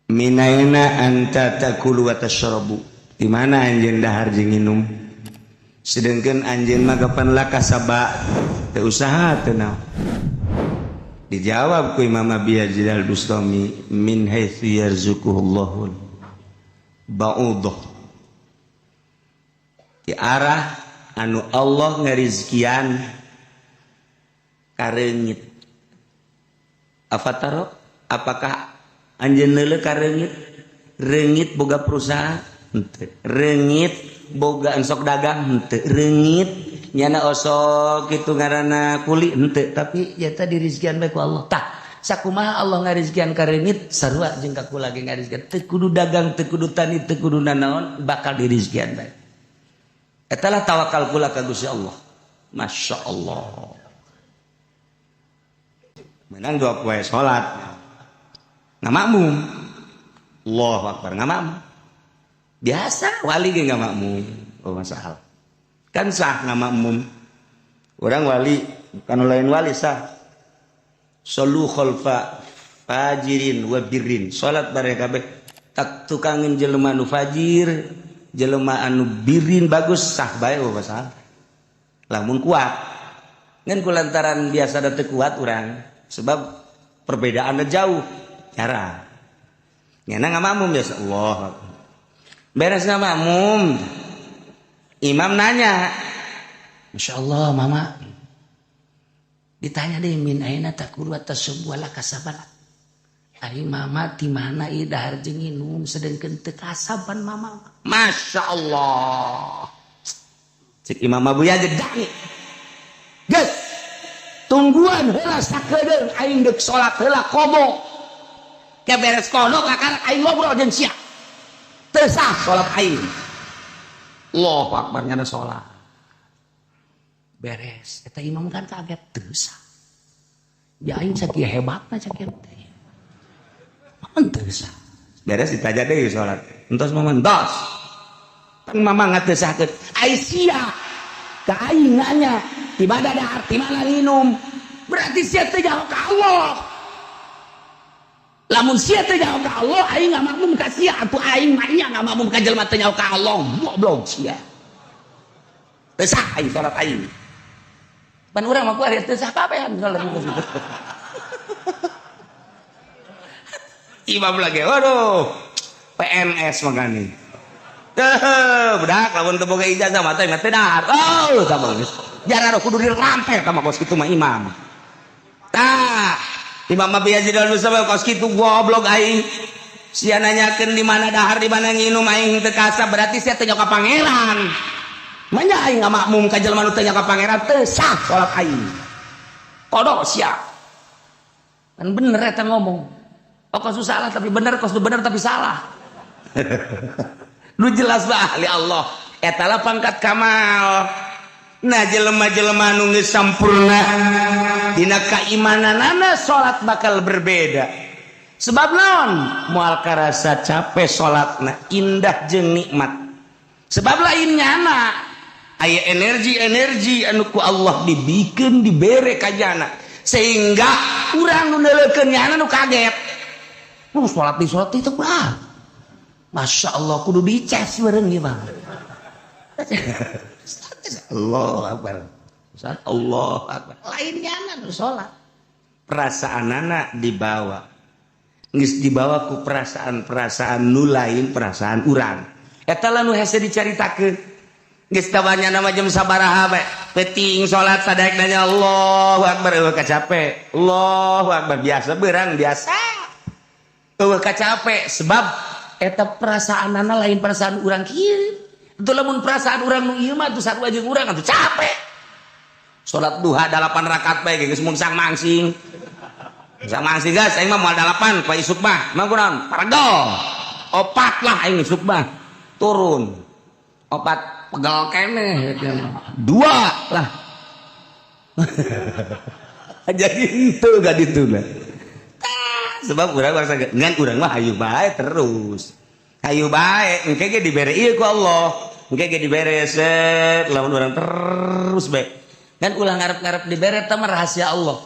Minaina anta ta'kulu wa tashrabu, di mana anjeun dahar jeung nginum, sedangkan anjeun mah kapan la kasaba, teu usaha teu naon. Dijawab ku Imam Abi Yazid Al-Bustami, min haitsu yarzuquhullahu ba'udah, di arah anu Allah ngarizkian kareungit. Afataro, apakah anjeun neuleuh ka reungit? Reungit boga perusahaan henteu, reungit boga ensok dagang henteu, reungit nyana osok kitu ngaranna kuli henteu, tapi ya tadi rizkian bae ku Allah. Tah, sakumaha Allah ngarizkian ka reungit, sarua jeung ka kula ge ngarizkian. Teu kudu dagang, teu kudu tani, teu kudu nanaon, bakal dirizkian bae. Eta lah tawakal kula ka Gusti Allah. Masya Allah. Menang 2 poe salat ngamakmum, Allahu Akbar, ngamakmum biasa, wali ge ngamakmum. Oh, masalah kan sah ngamakmum orang wali, kan lain wali sah. Solu khalfa fajirin wa birrin, salat bareng kabeh tak tukangin jelema nu fajir, jelema anu birin bagus, sah bae. Oh, masalah lamun kuat, ngan kulantaran biasa da teu kuat urang, sebab perbedaannya jauh, cara nyana ngamakmum biasa. Allah, beres ngamakmum, imam nanya, "Masya Allah, Mama." Ditanya deh, min aina ta'kulu wa tashrabu wa la kasabala. Ari Mama di mana ieu dahar jeung nginum, sedengkeun teu kasaban Mama? Masya Allah, cek Imam Abu Yazid, "Geus, tungguan heula sakedeung, aing deuk salat heula qadha. Ke beres qadha, kakarak aing ngobrol jeung sia. Teu sah salat aing." Allahu Akbar, nyana salat beres, eta imam kan kaget, teu sah. Ya, aing sakieu hebatna, sakieu teh teu sah. Beres ditanya deui salat, "Entos, Mama, entos kan?" Mama nggak teu sahkeun. Ai sia ka aing nanya di mana dahar, di mana minum, berarti sia teu nyaho ka Allah. Lamun sia teu nyaho ka Allah, aing nggak makmum ka sia atuh. Aing mah nya nggak makmum ka jelema teu nyaho ka Allah. Goblok sia, teu sah aing salat aing. Pan urang mah kuari teu sah kabehan salat gitu. Imam lagi, waduh, PNS makanya. Budak lamun teu boga ijazah mah teh teu dahar. Oh, sama geus. Jarang kudu dirampek sama kos kitu mah imam. Tah, Imam Abi Yazid Al-Bustami kos kitu, goblok aing. Sia nanyakeun di mana dahar, di mana nginum, aing teu kasab, berarti sia teu nyaho ka pangeran. Manya aing ngamakmum ka jelema nu teu nyaho ka pangeran, teu sah salat aing. Qadha sia. Kan bener eta ngomong. Oh, kos salah tapi bener, kos bener tapi salah. Nu jelas bah ahli Allah eta lah pangkat kamal. Nah, jelema-jelema nu geus sampurna dina kaimananana, salat bakal berbeda, sebab naon? Moal karasa capek salatna, indah jeung nikmat, sebab lain nyana aya energi-energi anu ku Allah dibikeun, dibere ka jana, sehingga urang nu neuleukeun nyana nu kaget. Nu salat di salat itu wah, Masya Allah, kudu dicas bareng ya, Bang. Allah Akbar. Allah Akbar. Lainnya nu salat. Perasaan anak dibawa. Geus dibawa ku perasaan-perasaan nu lain perasaan urang. Eta lah nu hese dicaritakeun. Geus tabanya nama jam sabaraha bae. Peting salat sadaek nanya Allahu Akbar, eueuh kacape. Allahu Akbar, biasa berang biasa. Eueuh kacape, sebab eta perasaan anak lain perasaan urang kieu. Itu lamun perasaan urang nu ieu mah atuh sarua jeung urang atuh capek. Salat duha 8 rakaat bae geus mungsang mangsing. Mungsang mangsing guys, aing mah moal 8 pa isuk mah. Mah kunaon? Paregel. Opat lah aing isuk mah. Turun. Opat pegel keneh. Dua lah. Jadi itu gak ditu lah. Sebab urang bangsa ngan urang mah hayu bae terus, hayu bae, engke ge dibere ieu ku Allah, engke ge dibere set lamun urang terus bae. Ngan ulah ngarep-ngarep dibere, eta mah rahasia Allah.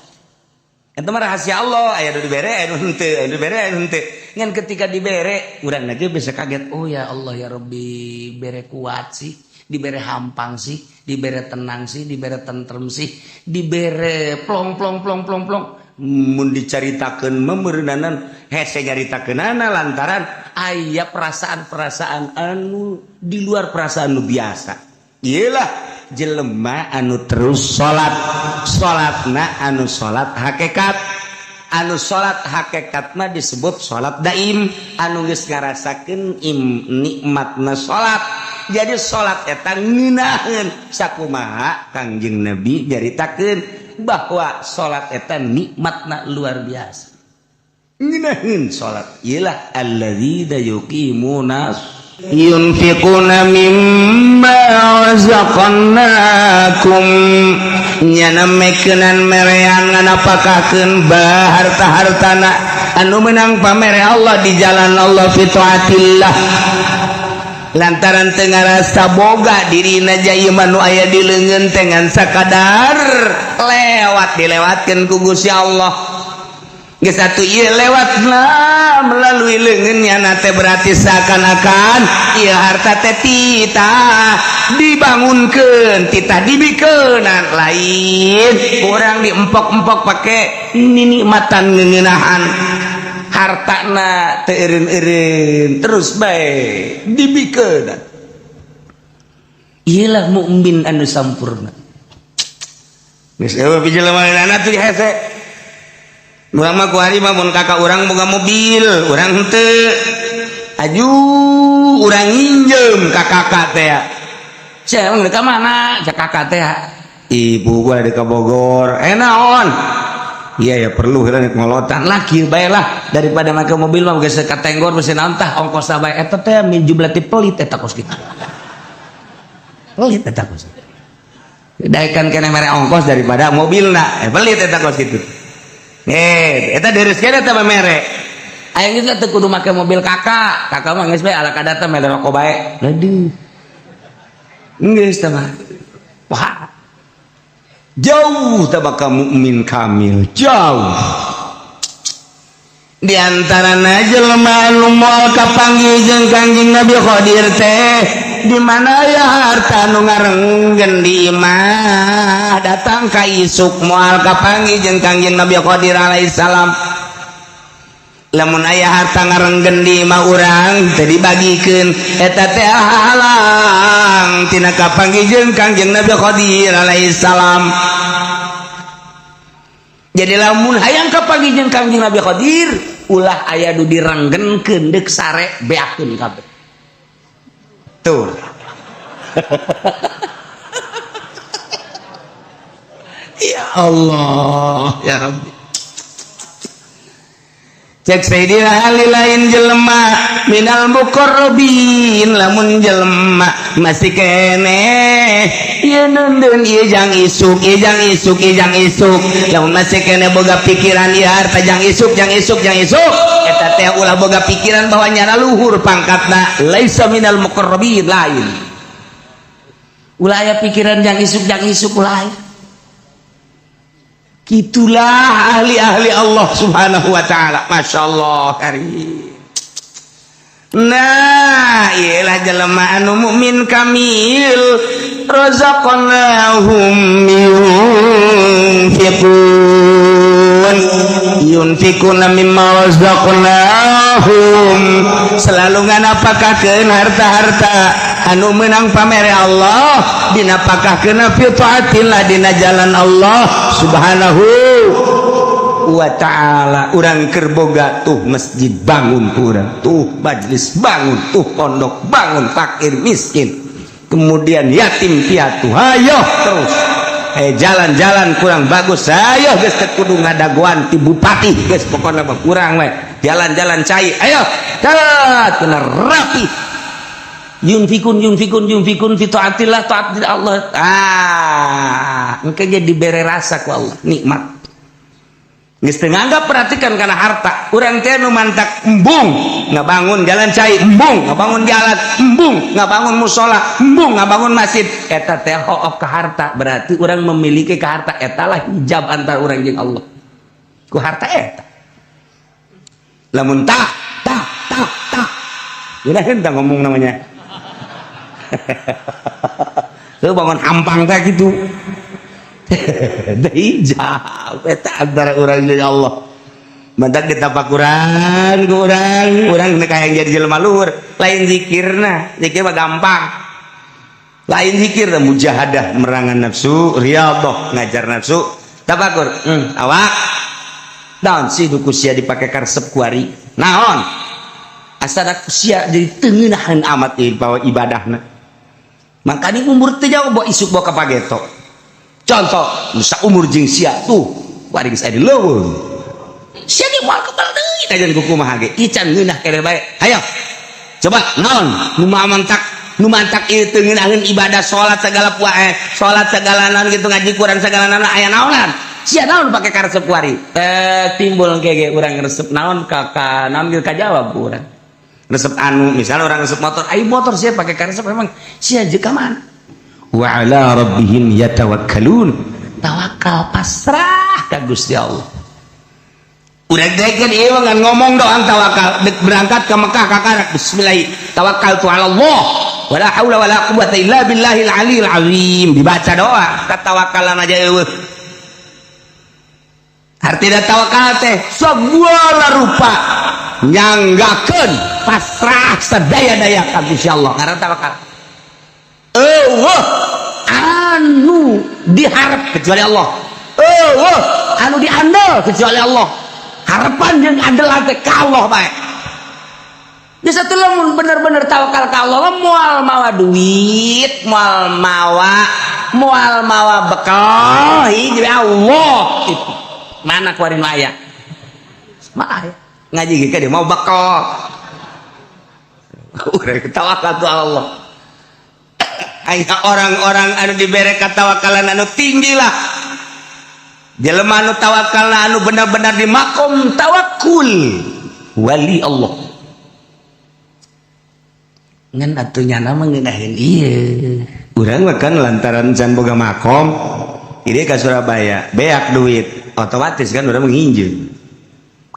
Eta mah rahasia Allah, aya nu dibere, aya nu henteu, aya nu dibere, aya nu henteu. Ngan ketika dibere, urang lagi bisa kaget, oh ya Allah ya Rabbi, bere kuat sih, dibere hampang sih, dibere tenang sih, dibere tentrem sih, dibere plong plong plong plong plong. Mun dicaritakeun meureunanan hese nyaritakeunana lantaran aya perasaan-perasaan anu di luar perasaan nu biasa. Iyalah jelema anu terus salat, salatna anu salat hakikat, anu salat hakikat mah disebut salat daim, anu geus ngarasakeun nikmatna salat. Jadi salat eta ngeunaheun sakumaha Kangjeng Nabi nyaritakeun bahwa salat eta nikmatna luar biasa. Ngeunaheun salat iyalah alladzina yuqimuna yunfiquna mimma razaqnakum, nyana mekeunan merean nganapakakeun harta-hartana anu menang pamere Allah di jalan Allah fi taatillah, lantaran teu ngarasa boga dirina jaya nu aya di leungeun teh ngan sakadar lewat dilewatkeun ku Gusti Allah. Geus atuh ieu lewatna melalui leungeunnya na teh berarti seakan-akan ieu harta teh titah dibangunkeun, titah dibikeunan, lain kurang diempok-empok pake ninikmatan ngeuneunahan hartana teu eureun-eureun terus bae dibikeunan. Iyalah mukmin anu sampurna. Geus eueuh jelema tuh hese. Urang mah kuari mah mun kakak urang boga mobil, urang henteu. Aju urang nginjem ka kakak teh. Sia emang ka mana? Cak kakak teh. Ibu gua di ka Bogor. Eh naon? Iya ya perlu heula ngolotan lah kieu bae lah daripada make mobil mah geus katenggor beusi naon tah ongkos bae eta teh min jumlah ti pelit eta kos kitu. Pelit eta kos. Daekan keneh mere ongkos daripada mobilna. Eh pelit eta kos kitu. Eh, eta deres kene eta mere. Aya geus teu kudu make mobil kakak. Kakak mah geus bae ala kadar teh mere rokok bae. Aduh. Geus teh mah. Wah. Jauh teh bakal mukmin kamil, jauh. Di antarana jelema anu moal kapanggih jeung Kangjeng Nabi Khadir teh di mana ya harta nu ngarenggen di imah datang ka isuk moal kapanggih jeung Kangjeng Nabi Khadir alaihi salam. Lamun aya harta ngarenggen di imah urang teu dibagikeun, eta teh halang tina kapanggih jeung Kangjeng Nabi Khadir alaihi salam. Jadi lamun hayang kapanggih jeung Kangjeng Nabi Khadir, ulah aya nu direnggenkeun, deuk sare beakeun kabeh tuh. Ya Allah ya Rabbi, cek Sayyidina Ali, lain jelema minal muqarrabin lamun jelema masih keneh ieu nundeun ieu jang isuk, ieu jang isuk, ieu jang isuk. Lamun masih keneh boga pikiran ieu harta jang isuk, jang isuk, jang isuk, eta teh ulah boga pikiran bahwa nyana luhur pangkatna, laisa minal muqarrabin. Lain, ulah aya pikiran jang isuk, jang isuk, ulah aya. Itulah ahli-ahli Allah Subhanahu wa taala. Masya Allah karim. Nah, iyalah jelema anu mukmin kamil, razaqnahum yunfiqun, yunfiquna mimma razaqnahum, selalu nganapakakeun harta-harta anu menang pamere Allah dinapakahkeun fi taatillah, dina jalan Allah Subhanahu wa ta'ala. Urang keur boga tuh masjid bangun, urang tuh majlis bangun, tuh pondok bangun, fakir miskin kemudian yatim piatu ayo terus. Eh, jalan-jalan kurang bagus, ayo geus teu kudu ngadagoan ti bupati, geus pokona mah kurang we jalan-jalan cai, ayo cat kena rapi. Yunfikun yunfikun yunfikun fi taatillah, taat Allah. Ah, engke ge dibere rasa ku Allah nikmat. Geus teu nganggap perhatikan kana harta. Urang teh nu mantak embung ngabangun jalan cai, embung ngabangun jalan, embung ngabangun musola, embung ngabangun masjid, eta teh hooh ka harta. Berarti urang memiliki ka harta, eta lah hijab antara urang jeung Allah. Ku harta eta. Lamun tak tak tak tak. Udah henteu ngomong namanya. Lu bangun hampang teh gitu. Deui jauh eta antara urang jeung Allah. Mantak ditapakuran ku urang, urang teh hayang jadi jelema luhur, lain zikirna, zikir mah gampang. Lain zikir mujahadah merangan nafsu, riyadhah ngajar nafsu, tafakur. Awak naon sih ku sia dipake karesep kuari? Naon? Asana ku sia jadi teu ngeunaheun amat ieu bawa ibadahna. Makanya umur teu jauh bawa isuk bawa ka pageto. Contoh, nu saumur jeung sia tuh, kuari geus aya di leuweung. Sia ge moal kebal deui kajian ku kumaha ge. Ican ngeunah keneh bae. Hayo. Coba naon nu mantak nu mantak ieu teu ngeunaheun ibadah salat segala puae, salat segala naon gitu ngaji Quran segala naon aya naonan. Sia naon pake karesep kuari? Timbul ge urang resep naon ka naon geus kajawab ku urang. Resep anu misalnya orang resep motor, ayo motor sia pake karesep memang sia jeung ka mana? Wa ala rabbihim yatawakkalun. Tawakal pasrah ka Gusti Allah. Udah deken ieu mah ngomong doang tawakal, dek berangkat ke Mekah kakarak bismillah tawakkaltu ala Allah wala haula wala quwata illa billahil aliyil azim, dibaca doa katawakalan aja eueuh. Artinya tawakal teh segala rupa nyanggakeun pasrah sadaya-daya ka Gusti Allah karena tawakal. Eueuh anu diharap kecuali Allah. Eueuh anu diandel kecuali Allah. Harapan jeung andel teh ka Allah bae. Di satu lamun bener-bener tawakal ka Allah moal mawa duit, moal mawa bekal, hiji Allah itu. Mana kuari nu aya? Mah aya. Ngaji ge dia mau bekal. Urang tawakal tu Allah. Aya orang-orang anu dibere katawakalan anu tinggi lah. Jelema anu tawakalna anu benar-benar di makom tawakul wali Allah. Ngan atuh nyana mah ngeunaheun ieu. Urang mah kan lantaran can boga makom, ieu ka Surabaya, beak duit, otomatis kan urang nginjem.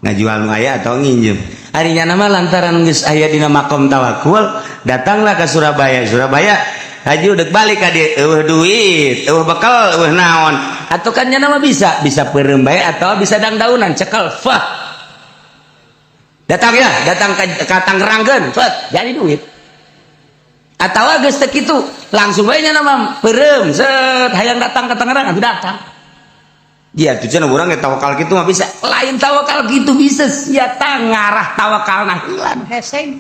Ngajual nu aya atau nginjem. Ari nyana mah lantaran geus aya dina makom tawakul, datanglah ke Surabaya. Surabaya haji udah balik ka dieu, eueuh duit, eueuh bekal, eueuh naon. Atau kan nyana mah bisa peureum bae atau bisa dangdaunan cekel, fah. Datang ya, datang ka Tangerangkeun, fet, jadi duit. Atau geus teu kitu, langsung bae nyana mah peureum, set hayang datang ke Tangerang atuh datang. Ya tuh cenah urang ge tawakal kitu mah bisa. Lain tawakal kitu bisa sia ngarah tawakalna hilang heseng.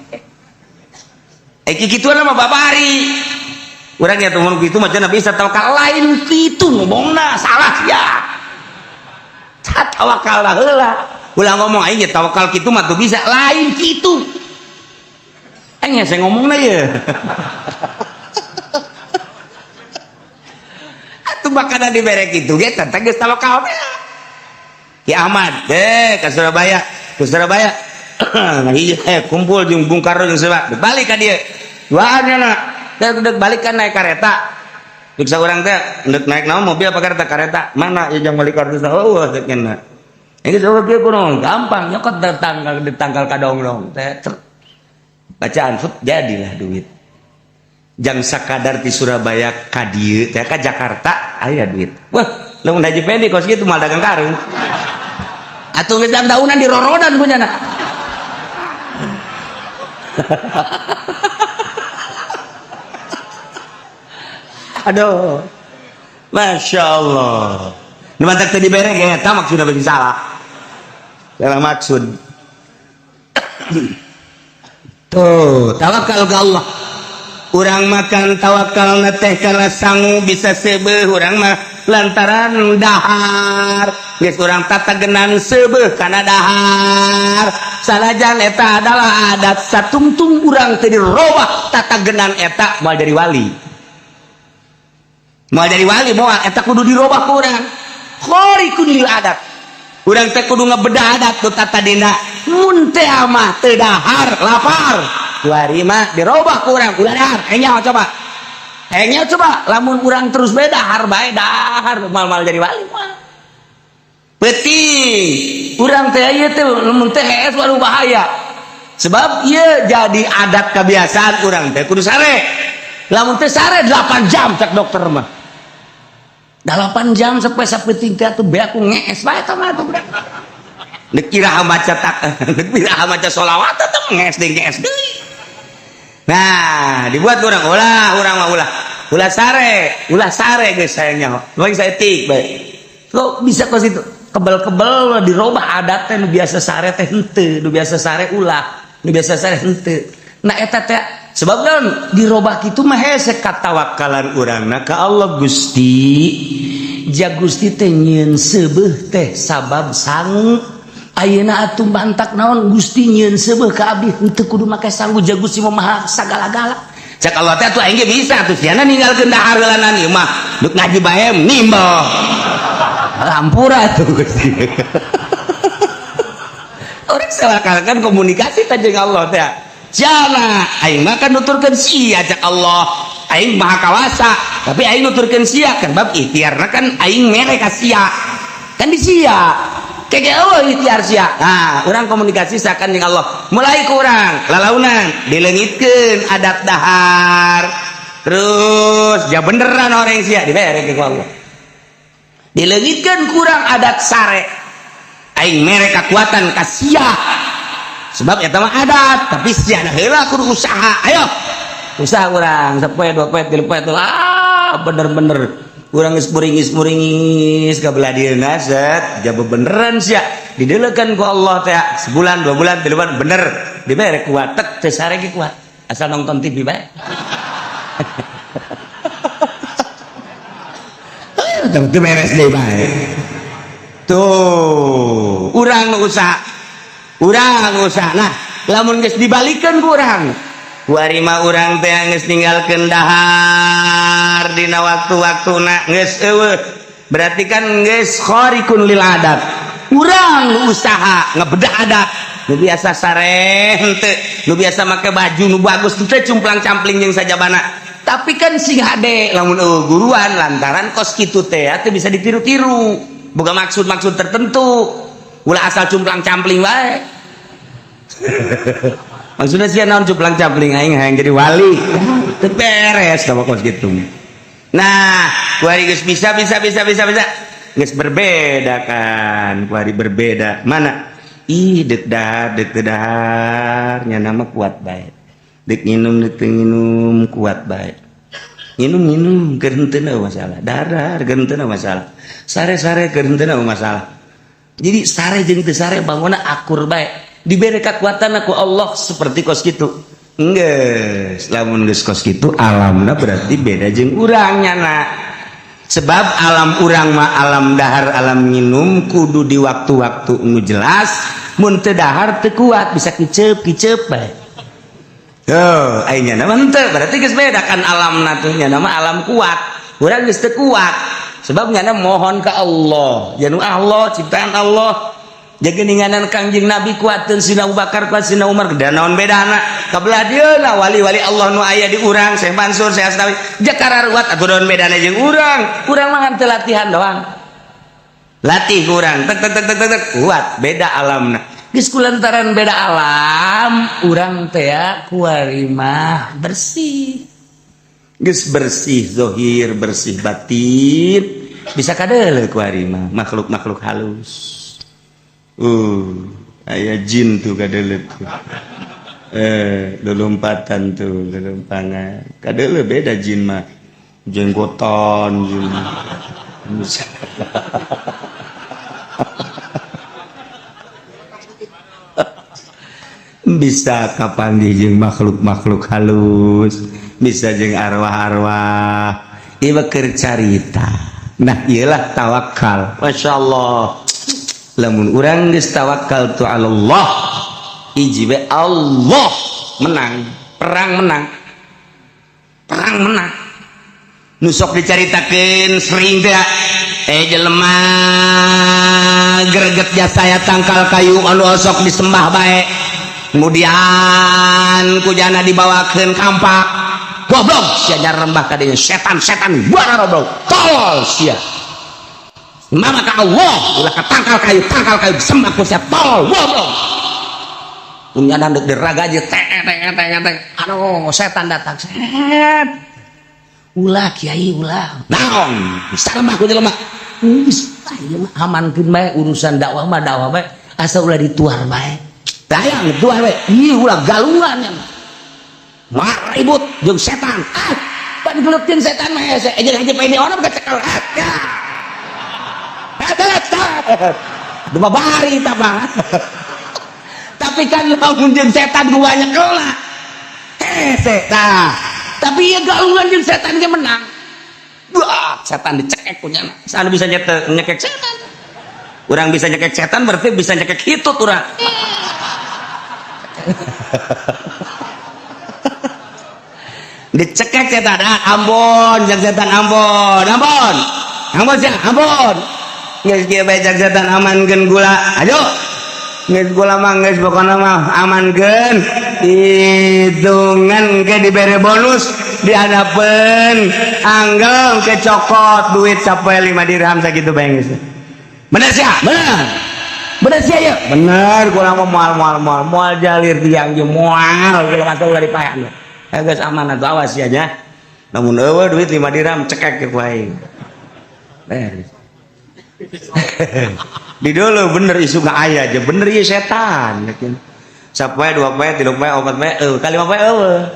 Eh kikituan mah babari. Urang ya temen kitu mah cenah bisa tawakal lain kitu ngomongna salah sia. Tawakal heula. Ulah ngomong aing ge tawakal kitu mah tuh bisa lain kitu. Aing hese ngomongna ye. Atuh bakana dibere kitu ge teh geus tawakal teh. Ki Ahmad deh ke Surabaya, ke Surabaya. Ngahiji kumpul jeung Bung Karno jeung siapa? Balik ka dieu. Duaan nya teh dek balik kan naik kareta. Dek saurang teh ndek naik naon mobil apa kereta? Kareta. Mana ieu jang balik kartu? Oh, dek nya. Ini coba kieu kunaon? Gampang nyokot di tanggal kadongdong teh. Bacaan fut jadilah duit. Jang sakadar di Surabaya ka dieu teh ka Jakarta aya duit. Wah, lamun Haji Pendi kos kitu moal dagang karung. Atuh geus daunan di rorodan ku nyana. Aduh. Masya Allah. Nu mantak teu dibere ge eta maksudna bagi salah. Salah maksud. Tuh, tawakal ke Allah. Urang makan tawakal teh karena sangu bisa seubeuh urang mah lantaran dahar. Geus urang tatagenan seubeuh kana dahar. Sanajan eta adalah adat satungtung urang teu dirobah tatagenan eta moal jadi wali. Moal jadi wali moal eta kudu dirobah ku urang. Khariqun lil adat. Urang teh kudu ngebedah adat tu tatadina. Mun teh mah teu dahar lapar. Kuari mah dirobah ku urang ulah dahar. Enyaho coba. Enyaho coba lamun urang terus bae dahar bae dahar mal-mal jadi wali moal. Peuting urang teh ieu teh lamun teh hees, waduh, bahaya, sebab ieu jadi adat kebiasaan urang teh kudu sare. Lamun teh sare 8 jam, cek dokter mah 8 jam. Sampai sapeuting teh atuh beak ku ngees bae eta mah atuh, budak. Nek iraha maca tak, nek iraha maca sholawat, tetep ngees deui, ngees deui. Nah, dibuat urang ulah, urang mah ulah, ulah sare, ulah sare geus sayangnya. Baik saya tik bae. Kok bisa kos itu? Kebel-kebel dirobah adat teh, nu biasa sare teh henteu, nu biasa sare ulah, nu biasa sare henteu. Nah, eta teh sebab naon dirobah kitu mah hese katawakalan urangna ka Allah. Gusti, ja Gusti teh nyieun seubeuh teh sabab sangu. Ayeuna atuh bantak naon Gusti nyieun seubeuh ka abdi henteu kudu make sangu, ja Gusti mah maha sagala-gala. Cek Allah teh atuh aing ge bisa atuh siana ninggalkeun dahar heulanan ieu mah, duk ngaji bae nimbel. Hampura tuh Gusti. Orang kan komunikasi teh jeung Allah teh. Siana aing mah kan nuturkeun sia, cek Allah aing maha kawasa, tapi aing nuturkeun sia kan bab ikhtiarna kan aing mere ka sia kan di sia keke Allah ikhtiar sia. Nah, urang komunikasi sakan jeung Allah mulai kurang lalaunan dileungitkeun adat dahar terus, ja beneran orang sia dibere ke Allah. Dileungitkeun kurang adat sare, aing mere kekuatan ka sia, sebab eta mah adat, tapi sia heula kudu usaha. Ayo usaha urang sapoe, dua poe, tilu poe, ah, bener-bener urang geus muringis-muringis ka belah dieuna, set ja beneran sia dideulekeun ku Allah teh. Sebulan, 2 bulan, 3 bulan, bener dibere kuat tek teu sare ge kuat, asal nonton TV bae. Teu beres deui bae tuh. Urang nu usaha, urang usaha. Nah, lamun geus dibalikeun ku urang kuari mah, urang teh geus ninggalkeun dahar dina waktu-waktuna geus eueuh, berarti kan geus khariqun lil adat. Urang nu usaha ngebedah adat, nu biasa sare henteu, nu biasa make baju nu bagus henteu, cumplang campling jeung sajabana, tapi kan sing hade lamun eueuh guruan, lantaran kos kitu teh teu bisa ditiru-tiru, boga maksud-maksud tertentu. Ulah asal cumplang campling wae. Maksudnya sih naon cumplang campling? Aing hayang jadi wali, teu beres sama kos kitu. Nah, kuari geus bisa bisa bisa bisa bisa, geus berbeda kan kuari, berbeda mana ih, dek dahar dek teu dahar nya nama kuat bae, dek nginum dek teu nginum kuat bae, nginum nginum keur henteu masalah, dahar dahar keur henteu masalah, sare sare keur henteu masalah. Jadi sare jeung teu sare bangunna akur bae, diberi kekuatan ku Allah seperti kos kitu. Geus lamun geus kos kitu alamna, berarti beda jeung urang nyana, sebab alam urang mah alam dahar, alam minum kudu di waktu-waktu nu jelas. Mun teu dahar teu kuat, bisa kiceup kiceup bae. Tuh, aing nyana mah henteu, berarti geus beda kan alamna tuh. Nyana mah alam kuat, urang geus teu kuat, sebab nyana mohon ke Allah, janu Allah ciptaan Allah, jageninganan Kangjeng Nabi kuateun, Sina Abu Bakar kuat, Sina Umar, dan naon bedana kabelah dieuna wali-wali Allah nu aya di urang, Syekh Mansur, Syekh Asnawi, jakara ruat atuh, naon bedana jeung urang? Urang mah ngan teu latihan doang, latih urang tek tek tek tek tek kuat. Beda alamna. Geus kulantaran beda alam, urang teh kuari mah bersih, geus bersih zohir, bersih batin, bisa kadeuleu kuari mah makhluk-makhluk halus. Aya jin tuh kadeuleu tuh, lulumpatan tuh, lulumpangan kadeuleu. Beda jin mah, jenggotan jin bisa bisa kapanggih jeung makhluk-makhluk halus, bisa jeung arwah-arwah. Ieu keur carita. Nah, iyalah tawakal. Masya Allah, lamun urang geus tawakal tu Allah, hiji bae Allah menang perang, menang perang, menang. Nu sok dicaritakeun sering teh, jelema greget jasa tangkal kayu anu osok disembah bae, kemudian kujana dibawakeun kampak, goblok sia, rembah ka dieu, setan setan, buara, goblok, tolol sia. Mama ka Allah ulah ka tangkal kayu, tangkal kayu sembah ku sia, tol goblok. Punya dek deraga aja teng teng teng teng. Aduh, setan datang. Set. Ulah, kiai, ulah. Naon? Salemah ku jelema. Geus, ieu mah amankeun bae urusan dakwah mah, dakwah bae, asa ulah dituar bae. Dayang tuar bae. Ih, ulah galungan ya. Mah ribut jeung setan. Ah, pan gelut jeung setan mah hese. Jeung hiji poe ono kecekel. Ya. Dua bari ta mah. Tapi kan lamun jeung setan ku banyak keula. Hese tah. Tapi ya galungan jeung setan ge menang. Wah, setan dicekek punya. Sana bisa nyekek setan. Urang bisa nyekek setan berarti bisa nyekek hitut urang. Dicekek setan, ah, ampun, jeung setan ampun, ampun. Ampun sia, ampun. Geus kieu bae jeung setan amankeun gula. Ayo. Geus gula mah geus pokona mah amankeun. Hitungan ke dibere bonus dihadapeun anggel kecokot duit sampai 5 dirham sakitu bae geus. Bener sia? Bener. Bener sia ya? Bener, gula mah moal moal moal moal jalir tiang jeung moal gula mah ulah dipayan. Geus aman atuh, awas ya nya. Namun eueuh duit 5 dirham cekek ku aing. Beres. Di dulu bener isu nggak aya aja bener ieu setan. Sapoe dua poe tilu poe opat poe eueuh kali lima poe eueuh.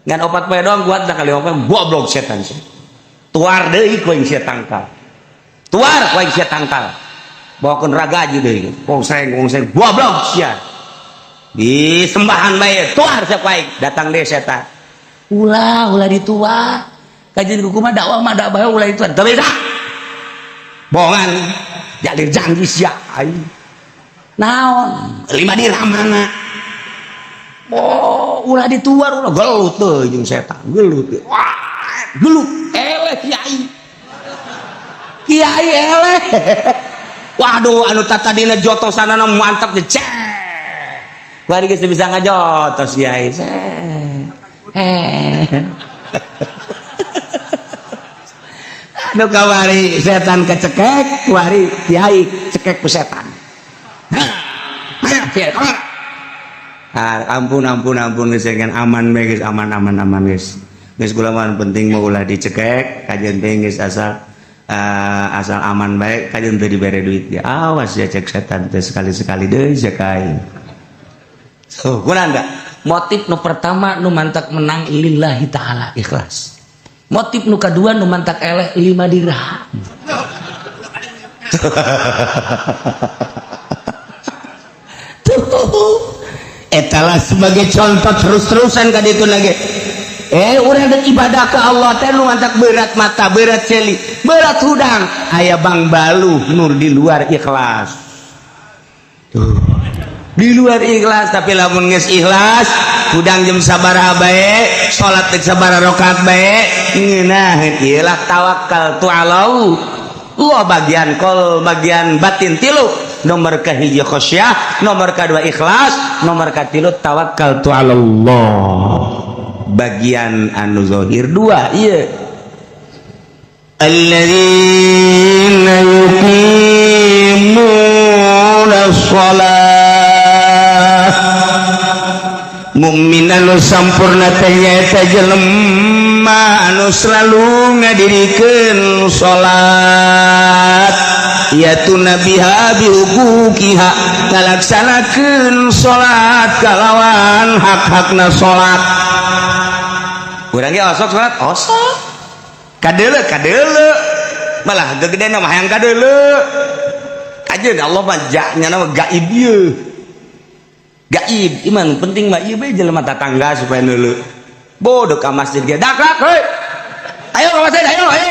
Ngan opat poe doang kuat dah kali lima poe goblok setan sih. Tuar deui ku aing sia tangkal. Tuar ku aing sia tangkal. Bawakeun ragaji deui. Kongseng kongseng goblok sia. Di sembahan bae tuar sia ku aing datang deui setan. Ulah ulah dituar. Kajian kumaha dakwah mah dakwah ulah dituar. Teu bisa. Bohongan jalir janji sia aing. Naon? 5 dirham mana? Oh, ulah dituar ulah gelut teu jeung setan, gelut. Wah, gelut eleh kiai. Kiai eleh. Waduh, anu tatadina jotosanana mantap teh. Cek. Bari geus bisa ngajotos kiai. Eh. Aduh kawari setan kecekek, wari kiai cekek ku setan. Ah, ampun ampun ampun geus kan aman bae geus aman aman aman geus. Geus kula mah penting mah ulah dicekek, kajian teh geus asal asal aman bae kajian teh dibere duit ya. Awas ya cek setan teh sekali-sekali deui cek aing. So, kurang enggak? Motif nu pertama nu mantak menang lillahi ta'ala ikhlas. Motif nu kadua nu mantak eleh 5 dirham. Tuh. Etalah sebagai contoh terus-terusan ka ditu lagi. Urang deuk ibadah ka Allah teh nu mantak berat mata, berat celi, berat hudang. Aya bang baluh nur di luar ikhlas. Tuh. Di luar ikhlas tapi lamun geus ikhlas hudang jam sabaraha bae, salat teh sabaraha rakaat bae, ngeunaheun ieu lah tawakal tu Allah. Allah bagian kol, bagian batin tilu. Nomor kahiji khasyah, nomor kedua ikhlas, nomor katilu tawakal tu Allah. Bagian anu zahir dua ieu. Alladzina yuqimuna shalah. Mukmin anu sampurna teh nyaeta jelema anu selalu ngadirikeun salat. Yaitu nabiha bihuquqiha ngalaksanakeun salat kalawan hak-hakna salat. Urang ge osok salat, osok. Kadeuleu kadeuleu. Malah gegedena mah hayang kadeuleu. Kajeun Allah mah nya mah gaib ieu. Gaib, iman penting mah ieu bae jelema tatangga supaya neuleu. Bodoh ka masjid ge dak heuy. Ayo ka masjid, ayo ayo.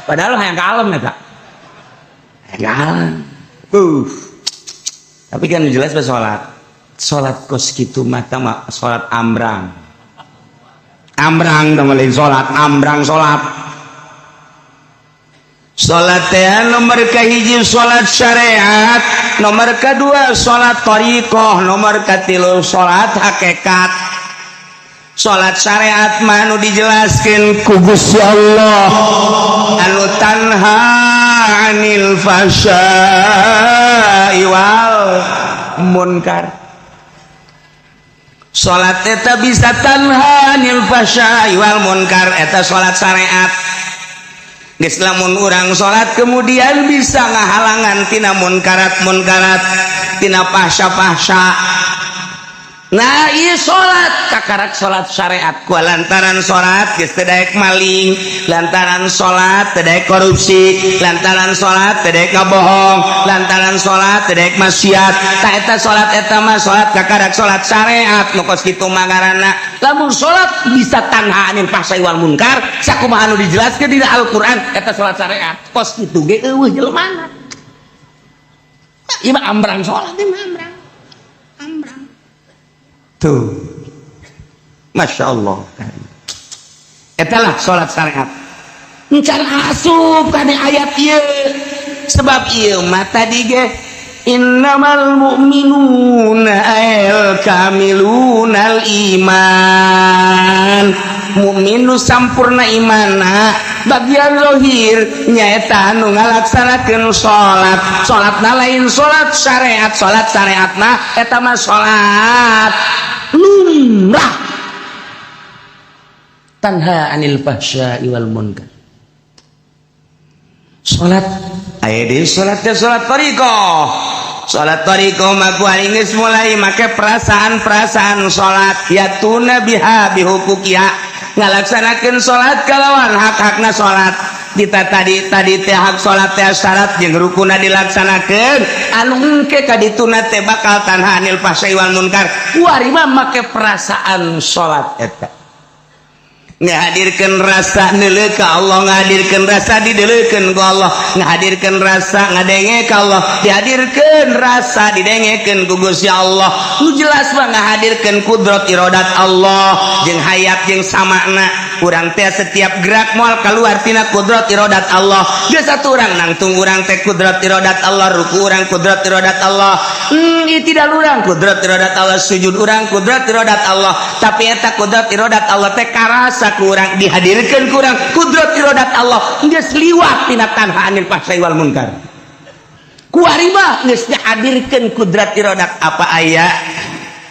Padahal hayang ka alam eta. Hayang. Tapi kan jelas pas salat. Salat kos kitu mah mah salat ambrang. Ambrang tah lain salat, ambrang salat. Salat teh nomor kahiji salat syariat, nomor kedua salat thariqah, nomor katilu salat hakikat. Salat syariat mah anu dijelaskeun ku Gusti Allah anu tanha 'anil fahsya'i wal munkar. Salat eta bisa tanha 'anil fahsya'i wal munkar, eta salat syariat. Geus, lamun urang salat kemudian bisa ngahalangan tina munkarat munkarat, tina fahsya-fahsya. Nah, iya, salat kakarak salat syariat ku lantaran salat geus teu daek maling, lantaran salat teu daek korupsi, lantaran salat teu daek ngabohong, lantaran salat teu daek maksiat. Tah, eta salat, eta mah salat kakarak salat syariat. Nu kos kitu mah ngaranna lamun salat bisa tanha anil fahsai wal munkar, sakumaha anu dijelaskeun dina Al-Qur'an, eta salat syariat. Kos kitu ge euweuh jelemana. Ieu mah ambrang salat, ieu mah ambrang ambrang. Tuh, Masya Allah, itulah sholat syariat. Encan asup kana ayat ieu, sebab ieu mah tadi ge innamal mu'minuna al kamilunal iman, mukmin nu sampurna imana bagian lohir nyaeta nu ngalaksanakeun salat. Salatna lain salat syariat, salat syariatna eta mah salat lumrah, tanha anil fahsya'i wal munkar. Salat aya deui, salat teh salat thariqah. Salat thariqah mah ku geus mulai make perasaan-perasaan salat, yatuna biha bihuquqiha, ngalaksanakeun salat kalawan hak-hakna salat. Dita tadi tadi teh hak salat teh syarat jeung rukuna dilaksanakeun, anu engke ka dituna teh bakal tanha anil fahsai wal munkar. Kuari mah make perasaan salat eta, ngahadirkan rasa neuleuh ka Allah, ngahadirkan rasa dideuleukeun ku Allah, ngahadirkan rasa ngadenge ka Allah, dihadirkeun rasa didengekeun ku Gusti Allah. Nu jelas mah ngahadirkeun kudrat iradat Allah jeung hayat jeung samakna. Urang teh setiap gerak moal keluar tina kudrat iradat Allah. Geus satu urang nangtung urang teh kudrat iradat Allah, ruku urang kudrat iradat Allah, tidak urang kudrat iradat Allah, sujud urang kudrat iradat Allah. Tapi eta kudrat iradat Allah teh karasa kurang, dihadirkan kurang kudrat iradat Allah, geus liwat tina tanha anil fahsai wal munkar. Kuari mah geus dihadirkeun kudrat iradat. Apa aya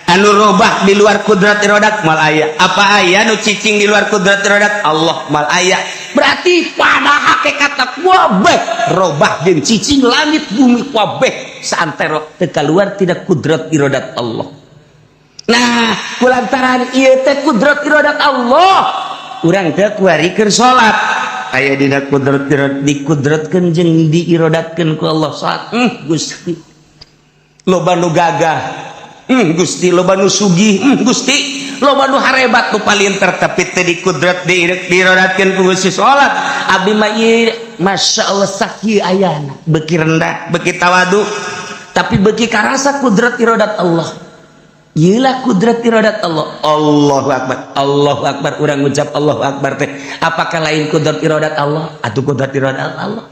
anu robah di luar kudrat iradat? Mal aya. Apa aya nu cicing di luar kudrat iradat Allah? Mal aya. Berarti pada hakikat kabeh robah jeung cicing, langit bumi kabeh saantero teu keluar tidak kudrat iradat Allah. Nah, kulantaran ieu teh kudrat iradat Allah, urang teh kuari keur salat aya dina kudrat iradat, dikudratkeun jeung diirodatkeun ku Allah salat. Gusti, loba nu gagah, Gusti, loba nu sugih, Gusti, loba nu harebat, nu palinter, tapi teu dikudrat diirodatkeun ku Gusti salat. Abdi mah ieu, Masya Allah, sakieu ayana, beuki rendah, beuki tawadu, tapi beuki karasa kudrat iradat Allah. Iyalah kudrat iradat Allah. Allahu Akbar, Allahu Akbar. Urang ngucap Allahu Akbar teh apakah lain kudrat iradat Allah atau kudrat iradat Allah?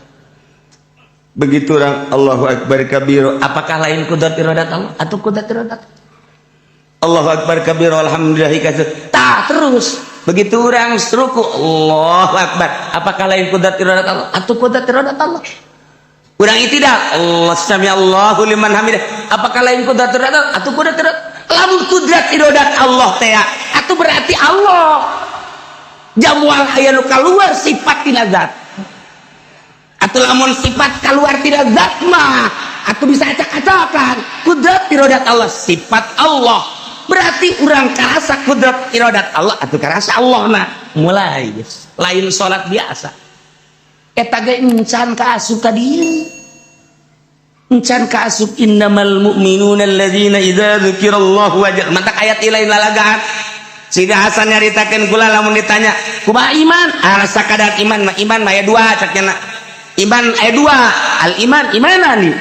Begitu orang Allahu Akbar kabiro, apakah lain kudrat iradat Allah atau kudrat iradat? Allahu Akbar kabiro, alhamdulillah kasir. Tah, terus begitu orang ruku, Allahu Akbar, apakah lain kudrat iradat Allah atau kudrat iradat Allah? Urang tidak Allah sami Allahu liman hamidah, apakah lain kudrat iradat Allah atau kudrat iradat? Lamun kudrat iradat Allah teh atau berarti Allah jamual aya nu keluar sifat tina zat. Atau lamun sifat keluar tina zat mah atau bisa acak-acakan. Kudrat iradat Allah sifat Allah, berarti urang karasa kudrat iradat Allah atau karasa Allah. Nah, mulai guys, lain salat biasa. Eta ge encan kaasup ka dieu, encan kaasup innamal mu'minuna alladzina idza dzukirallahu wajal. Mantak ayat lain lalagaan. Sehingga Hasan nyaritakeun kula, lamun ditanya kumaha iman, ah, sakadar iman mah, iman mah aya dua, cak nya. Iman aya dua, al iman imanani.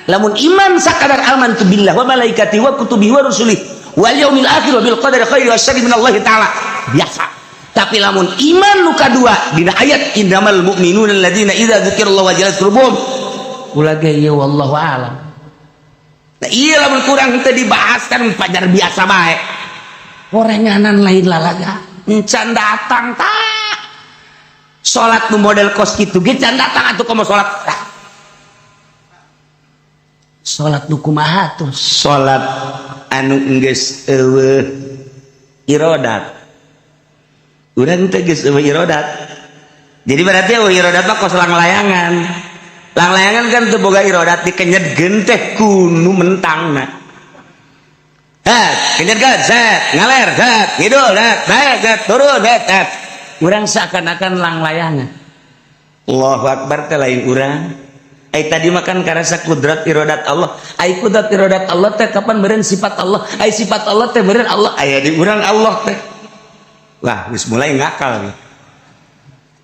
Lamun iman sakadar amantu billah wa malaikati wa kutubihi wa rusulihi wal yaumil akhir wa bil qadari khairi wa syarri minallahi ta'ala, biasa. Tapi lamun iman nu kadua dina ayat innamal mu'minuna alladzina idza dzukirallahu wajilat qulubuhum, kula ge ieu wallahu alam. Nah, iya, lamun kurang teu dibahas kan pajar biasa bae, orenganan lain lalaga. Encan datang tak salat nu model kos kitu ge can datang atuh. Komo salat. Salat nu kumaha tuh? Salat anu geus euweuh irodat. Urang teh geus euweuh irodat. Jadi berarti euweuh irodat mah kos langlayangan. Langlayangan kan teu boga irodat, dikenyetkeun teh ku nu mentangna. Het, kenyetkeun, set, ngaler, set, ngidul, set, naik, set, turun, set, set. Urang seakan-akan langlayangan. Allahu Akbar teh lain urang. Ai tadi makan karasa kudrat irodat Allah. Ai kudrat irodat Allah teh kapan meureun sifat Allah? Ai sifat Allah teh meureun Allah aya di urang Allah teh. Wah, geus mulai ngakal nih.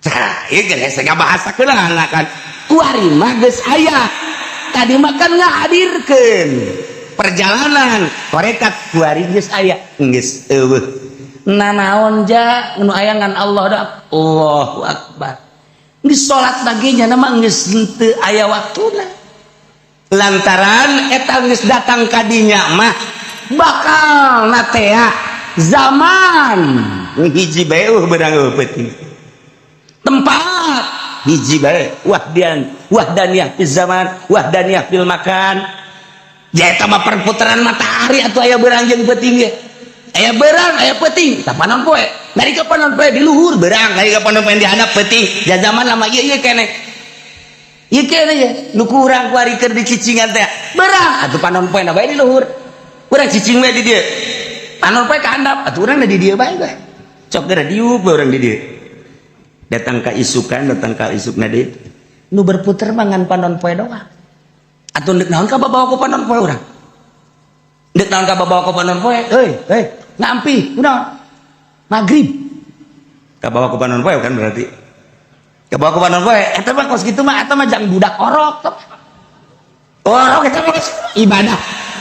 Tah, ieu geus ngabahasakeun kan. Kuari mah geus aya. Tadi makan ngahadirkeun perjalanan tarekat, kuari geus aya, geus euweuh. Nanaon ja nu aya ngan Allah da Allahu Akbar. Geus salat baginya nama geus henteu aya waktuna. Lantaran eta geus datang kadinya mah bakal natea zaman hiji bae euweuh beurang, euweuh peuting. Tempat hiji bae, wahdian wahdaniyah fil zaman, wahdaniyah fil makan. Ja eta mah perputaran matahari atuh, aya beurang jeung peuting ge. Aya beurang, aya peuting, tah panon poe. Dari ka panon poe di luhur beurang, dari ka panon poe di handap peuting. Ja zaman lama ieu ieu keneh. Ieu keneh ye, nu ku urang kuari keur dicicingan teh. Beurang atuh panon poe na bae di luhur. Urang cicing we di dieu. Panon poe ka handap, atuh urang di dieu bae bae. Cok geura diuk bae urang di dieu. Datang ka isukan, datang ka isukna deui. Nu berputar mah ngan panon poe doang. Atuh deuk naon ka babawa ku panon poe urang? Deuk naon ka babawa ku panon poe? Heuy, heuy, ngampi, kunaon? Maghrib. Kabawa ku panon poe kan berarti. Kabawa ku panon poe, eta mah kos kitu mah, eta mah jang budak orok. Orok eta mah ibadah.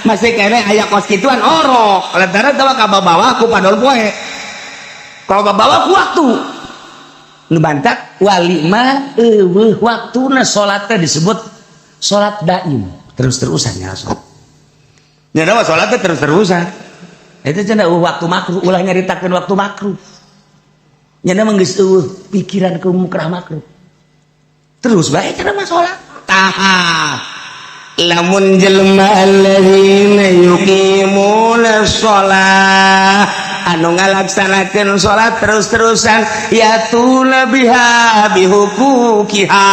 Masih kene aya kos kituan orok. Lantaran eta mah kabawa ku panon poe. Kalau kabawa ku waktu. Nu bantak wali mah euweuh waktuna, salat teh disebut salat daim, terus-terusan ya salat. Nya mah salat teh terus-terusan. Itu cenah euweuh waktu makruh, ulah nyaritakeun waktu makruh. Nya mah geus euweuh pikiran ke mukrah makruh. Terus bae cenah mah salat. Tah. Lamun jelema alladzina yuqimuna shalah, anu ngalaksanakeun salat terus-terusan, yatuna biha bihuquqiha,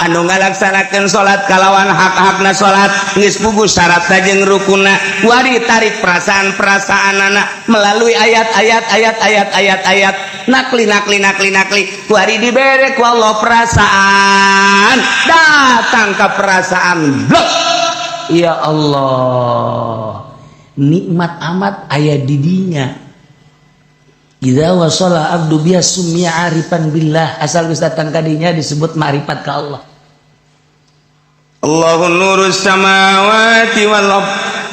anu ngalaksanakeun salat kalawan hak-hakna salat, geus puguh syaratna jeung rukunna, wari tarik perasaan-perasaanana melalui ayat-ayat, ayat-ayat, ayat-ayat, nakli, nakli, nakli, nakli, wari dibere ku Allah perasaan, datang ke perasaan blok, ya Allah, nikmat amat aya didinya. Idza wasala abdu biha summiya arifan billah, asal geus datang kadinya disebut ma'rifat ka Allah. Allahu nurus samawati wal ard,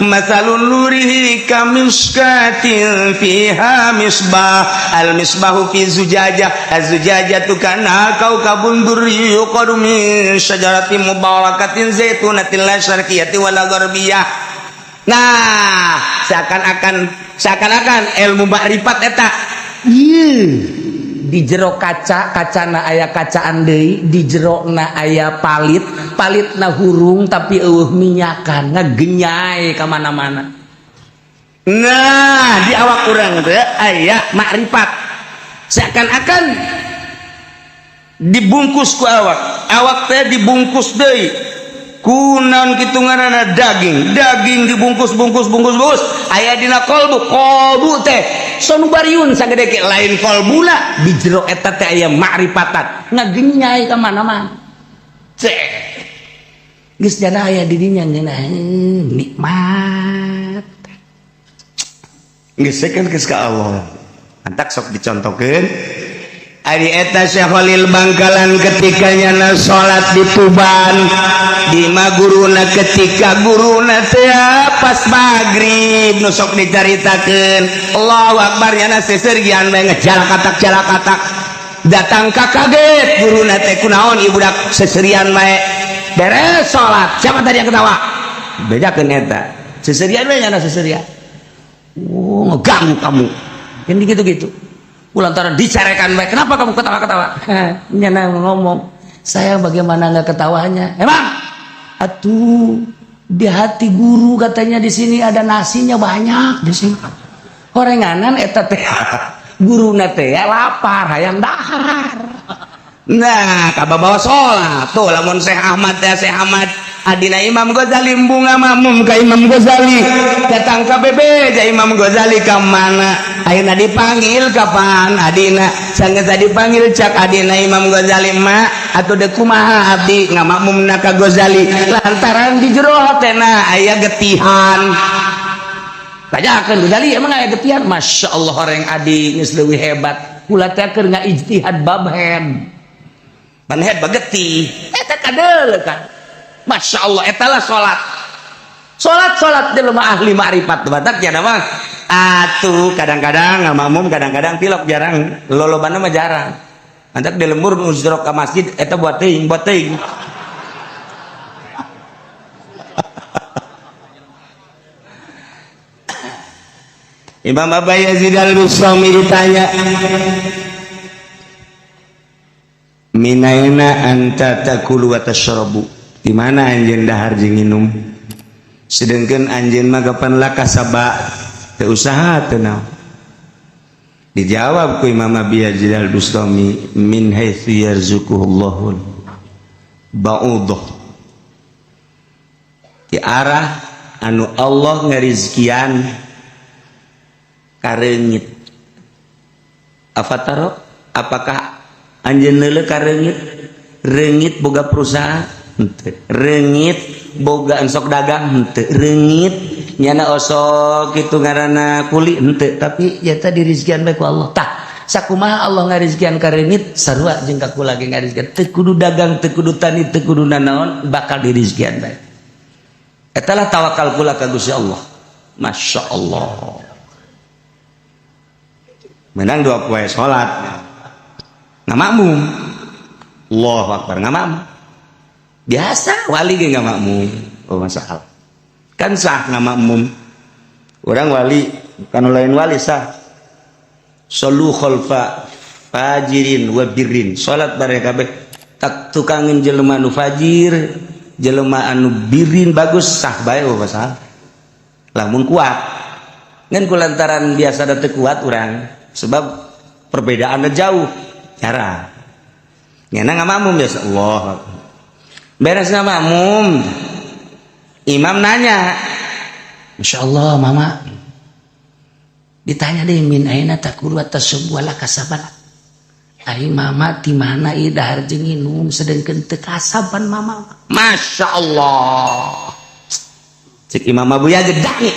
matsalun nurihi kamishkatin fiha misbah, al misbahu fi zujajah, az-zujajatu kana kaukabun durri yuqadu min syajaratin mubarakatin zaitunatin la syarqiyatin wala gharbiyah. Nah, seakan-akan ilmu makrifat eta ieu di jero kaca, kacana aya kacaan deui, di jerona aya palit, palitna hurung tapi euweuh minyakan, ngagenyai ka mana-mana. Nah, di awak urang teh aya makrifat, seakan-akan dibungkus ku awak, awak teh dibungkus deui ku naon kitu ngaranna, daging, daging dibungkus, bungkus, bungkus, bungkus, aya dina kolbu, kolbu teh sonubariun sagede ke lain kolbuna, di jero eta teh aya makrifatan ngagenyai ka mana-mana. Cek geus jana aya di dinya ngeunah nikmat geus kan geus ka Allah. Antak sok dicontohkeun. Ari eta Syekh Khalil Bangkalan ketika nyana salat di Tuban di maguruna, ketika guruna teh pas maghrib nu sok dicaritakeun, Allahu Akbar, nyana sesergian bae ngejalakatak jalakatak datang ka, kaget guruna teh, kunaon ieu budak seserian bae? Beres salat, siapa tadi yang ketawa? Bejakeun eta seserian bae nyana seserian. Oh, ngeganggu kamu kan gitu-gitu. Lantaran dicarekan baik, kenapa kamu ketawa-ketawa? Nyana ngomong, saya bagaimana nggak ketawanya? Emang? Atuh, Di hati guru katanya di sini ada nasinya banyak di sini. Horenganan eta teh guruna teh lapar hayang dahar. Nah, kababawa sholat tuh lamun Syekh Ahmad teh, Syekh Ahmad adina Imam Ghazali bunga makmum ka Imam Ghazali, datang ka bebeja Imam Ghazali ka mana ayeuna dipanggil kapan adina sanggeus dipanggil cak adina Imam Ghazali, "Ma, atuh deuk kumaha abdi ngamakmumna ka Ghazali lantaran di jero hatena aya getihan." Tanyakeun Ghazali, "Emang aya getihan?" "Masya Allah, orang adi geus leuwih hebat, kula teh keur ngaijtihad bab head ban head bagetih eta kadeuleu kan." Masya Allah, etalah salat salat salat jelema ahli ma'rifat. Batak nya mah atuh kadang-kadang ngamakmum, kadang-kadang tilok, jarang, lolobana mah jarang. Mantak di lembur nu ka masjid eta buat teuing buat teuing. Imam Abu Yazid Al-Bustami ditanya, "Minaina anta takulu wa tashrabu?" Di mana anjeun dahar jeung nginum? Sedangkan anjeun mah kapan lah kasaba teu usaha teu naon. Dijawab ku Imam Abi Yazid Al-Bustami, "Min haitsu yarzuquhullahu ba'udah." Di arah anu Allah ngarizkian kareungit. Afataro, apakah anjeun leuleuh kareungit? Reungit boga perusahaan henteu, reungit boga ensok dagang henteu, reungit nyana osok kitu ngaranna kuli henteu, tapi nyata dirizkian bae ku Allah. Tah, sakumaha Allah ngarizkian ka reungit, sarua jeung ka kula ge ngarizkian. Teu kudu dagang, teu kudu tani, teu kudu nanaon, bakal dirizkian bae. Eta lah tawakal kula ka Gusti Allah. Masya Allah. Menang dua poe salat ngamakmum, Allahu akbar, ngamakmum biasa, wali ge ngamakmum, oh masalah kan sah ngamakmum orang wali kan lain wali sah. Solu khalfa fajirin wa birrin, salat bareng kabeh tak tukangin jelema anu fajir, jelema anu birin bagus, sah bae, oh masalah lamun kuat. Ngan kulantaran biasa da teu kuat urang sebab perbedaannya jauh cara nyana ngamakmum biasa, Allah beres ngamakmum, imam nanya, "Masya Allah, mama." Ditanya deh, "Min aina takulu tasubbu wala kasaban?" Ai mama di mana ieu dahar jeung nginum sedengkeun teu kasaban mama? Masya Allah, cek Imam Abu Yazid, "Dangi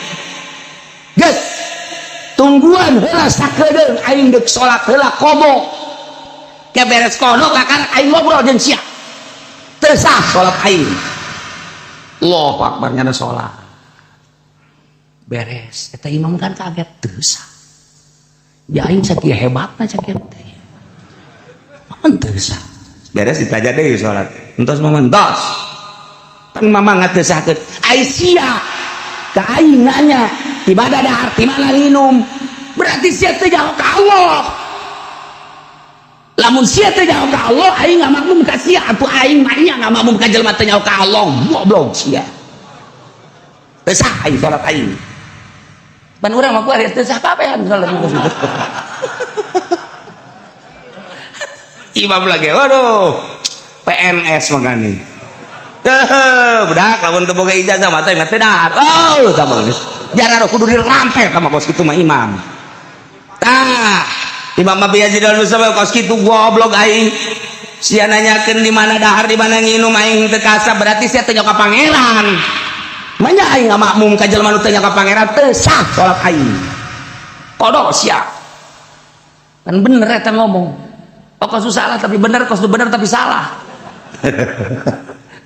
geus tungguan heula sakedeung, aing deuk salat heula qada. Ke beres qada kakara aing ngobrol jeung sia. Teu sah salat aing." Allahu akbar, nyana salat beres eta imam kan kaget, teu sah ya, aing sakieu hebatna sakieu teh man teu sah. Beres ditanya deui salat entos mama, entos pan mama ngateu sahkeun ai sia ka aing nanya di mana dahar, di mana minum, berarti sia teu nyaho ka Allah. Lamun sia teu nyaho ka Allah, aing ngamakmum ka sia atuh aing mah nya ngamakmum ka jelema teu nyaho ka Allah, goblok sia, teu sah aing salat aing. Pan urang mah kuari teu sah kabehan salat. Imam lagi waduh PNS makanya budak lamun teu boga ijazah mah teh teh dahar. Oh, tah geus jarang kudu dirampel sama kos kitu mah imam. Tah, Imam Abi Yazid Al-Bustami kos kitu, "Goblok aing, sia nanyakeun di mana dahar, di mana nginum, aing teu kasab, berarti sia teu ka pangeran. Manya aing ngamakmum ka jelema nu teu ka pangeran, teu sah salat aing. Qada sia." Kan bener eta ngomong. Oh, kos salah tapi bener, kos bener tapi salah.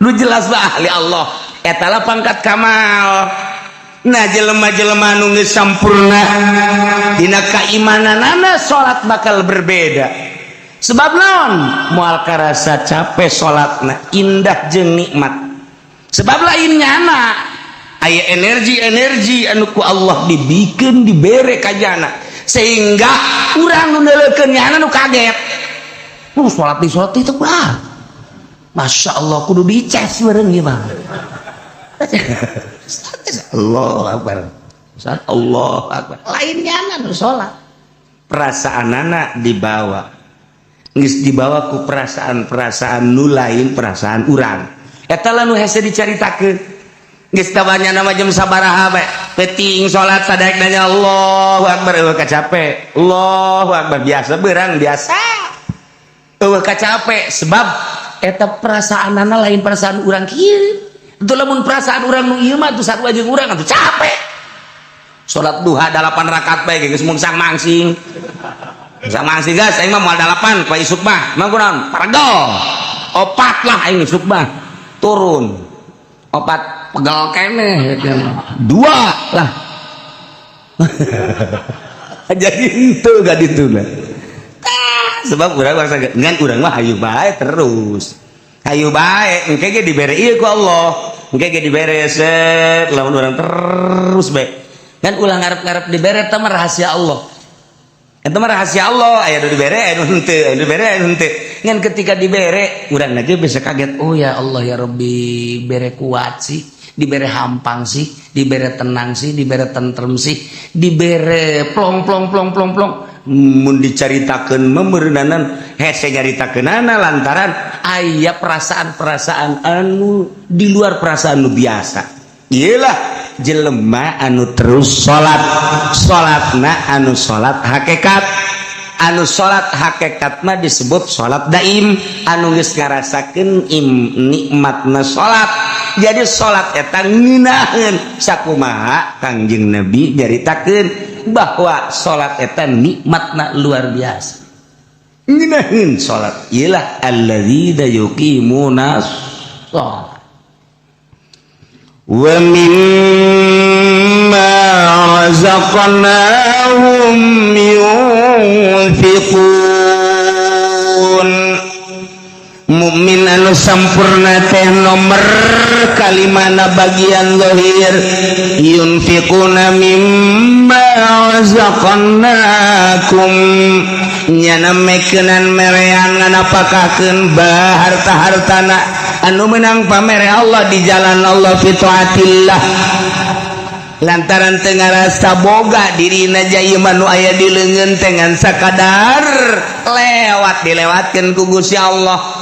Lu jelas bah ahli Allah eta lah pangkat kamal. Nah, jelema-jelema nu geus sampurna dina kaimananana, salat bakal berbeda. Sebab naon? Moal karasa capek salatna, indah jeung nikmat. Sebab lain nyana aya energi-energi anu ku Allah dibikeun, dibere ka jana sehingga urang nu neuleukeun nyana nu kaget. Salat di salat itu wah, Masya Allah, kudu dicas bareng ieu mah. Allah Akbar, salat Allah Akbar, lainnya nu salat perasaan anak dibawa, geus dibawa ku perasaan-perasaan nu lain perasaan urang. Eta lah nu hese dicaritakeun. Geus tabanya nama jam sabaraha bae peuting salat, sadaek nanya Allahu Akbar, eueuh kacape. Allahu Akbar biasa, beurang biasa, eueuh kacape, sebab eta perasaanana lain perasaan urang kieu. Itu lamun perasaan urang nu ieu mah atuh sarua jeung urang atuh capek. Salat duha 8 rakaat bae geus mungsang mangsing. Mungsang mangsing, guys, aing mah moal 8 pa isuk mah. Mah kunaon? Paregel. Opat lah aing isuk mah. Turun. Opat pegel keneh. Dua lah. Jadi itu gak ditu lah. Sebab urang mah ngan urang mah hayu bae terus. Hayu bae engke ge dibere ieu ku Allah. Engke ge dibere set lamun urang terus bae. Kan ulah ngarep-ngarep dibere, eta mah rahasia Allah. Eta mah rahasia Allah, aya nu dibere, aya nu henteu, aya nu dibere, aya nu henteu. Ngan ketika dibere, urang aja bisa kaget, oh ya Allah ya Rabbi, bere kuat sih, dibere hampang sih, dibere tenang sih, dibere tentrem sih, dibere plong plong plong plong plong. Mun dicaritakeun meureunanan hese nyaritakeunana lantaran aya perasaan-perasaan anu di luar perasaan nu biasa. Iyalah jelema anu terus salat, salatna anu salat hakikat, anu salat hakikat mah disebut salat daim, anu geus ngarasakeun nikmatna salat. Jadi salat eta ngeunaheun sakumaha Kangjeng Nabi nyaritakeun bahwa salat eta nikmatna luar biasa. Ngeunaheun salat iyalah alladzina yuqimuna shalat wa mimma razaqnahum yunfiqun. Mukmin anu sampurna teh nomor kalimana bagian zahir yunfiquna mimma razaqnakum, nyana mekeunan merean nganapakakeun bah harta-hartana anu menang pamere Allah di jalan Allah fi taatillah, lantaran teu ngarasa boga dirina jaya manu aya di leungeun teh ngan sakadar lewat, dilewatkeun ku Gusti Allah.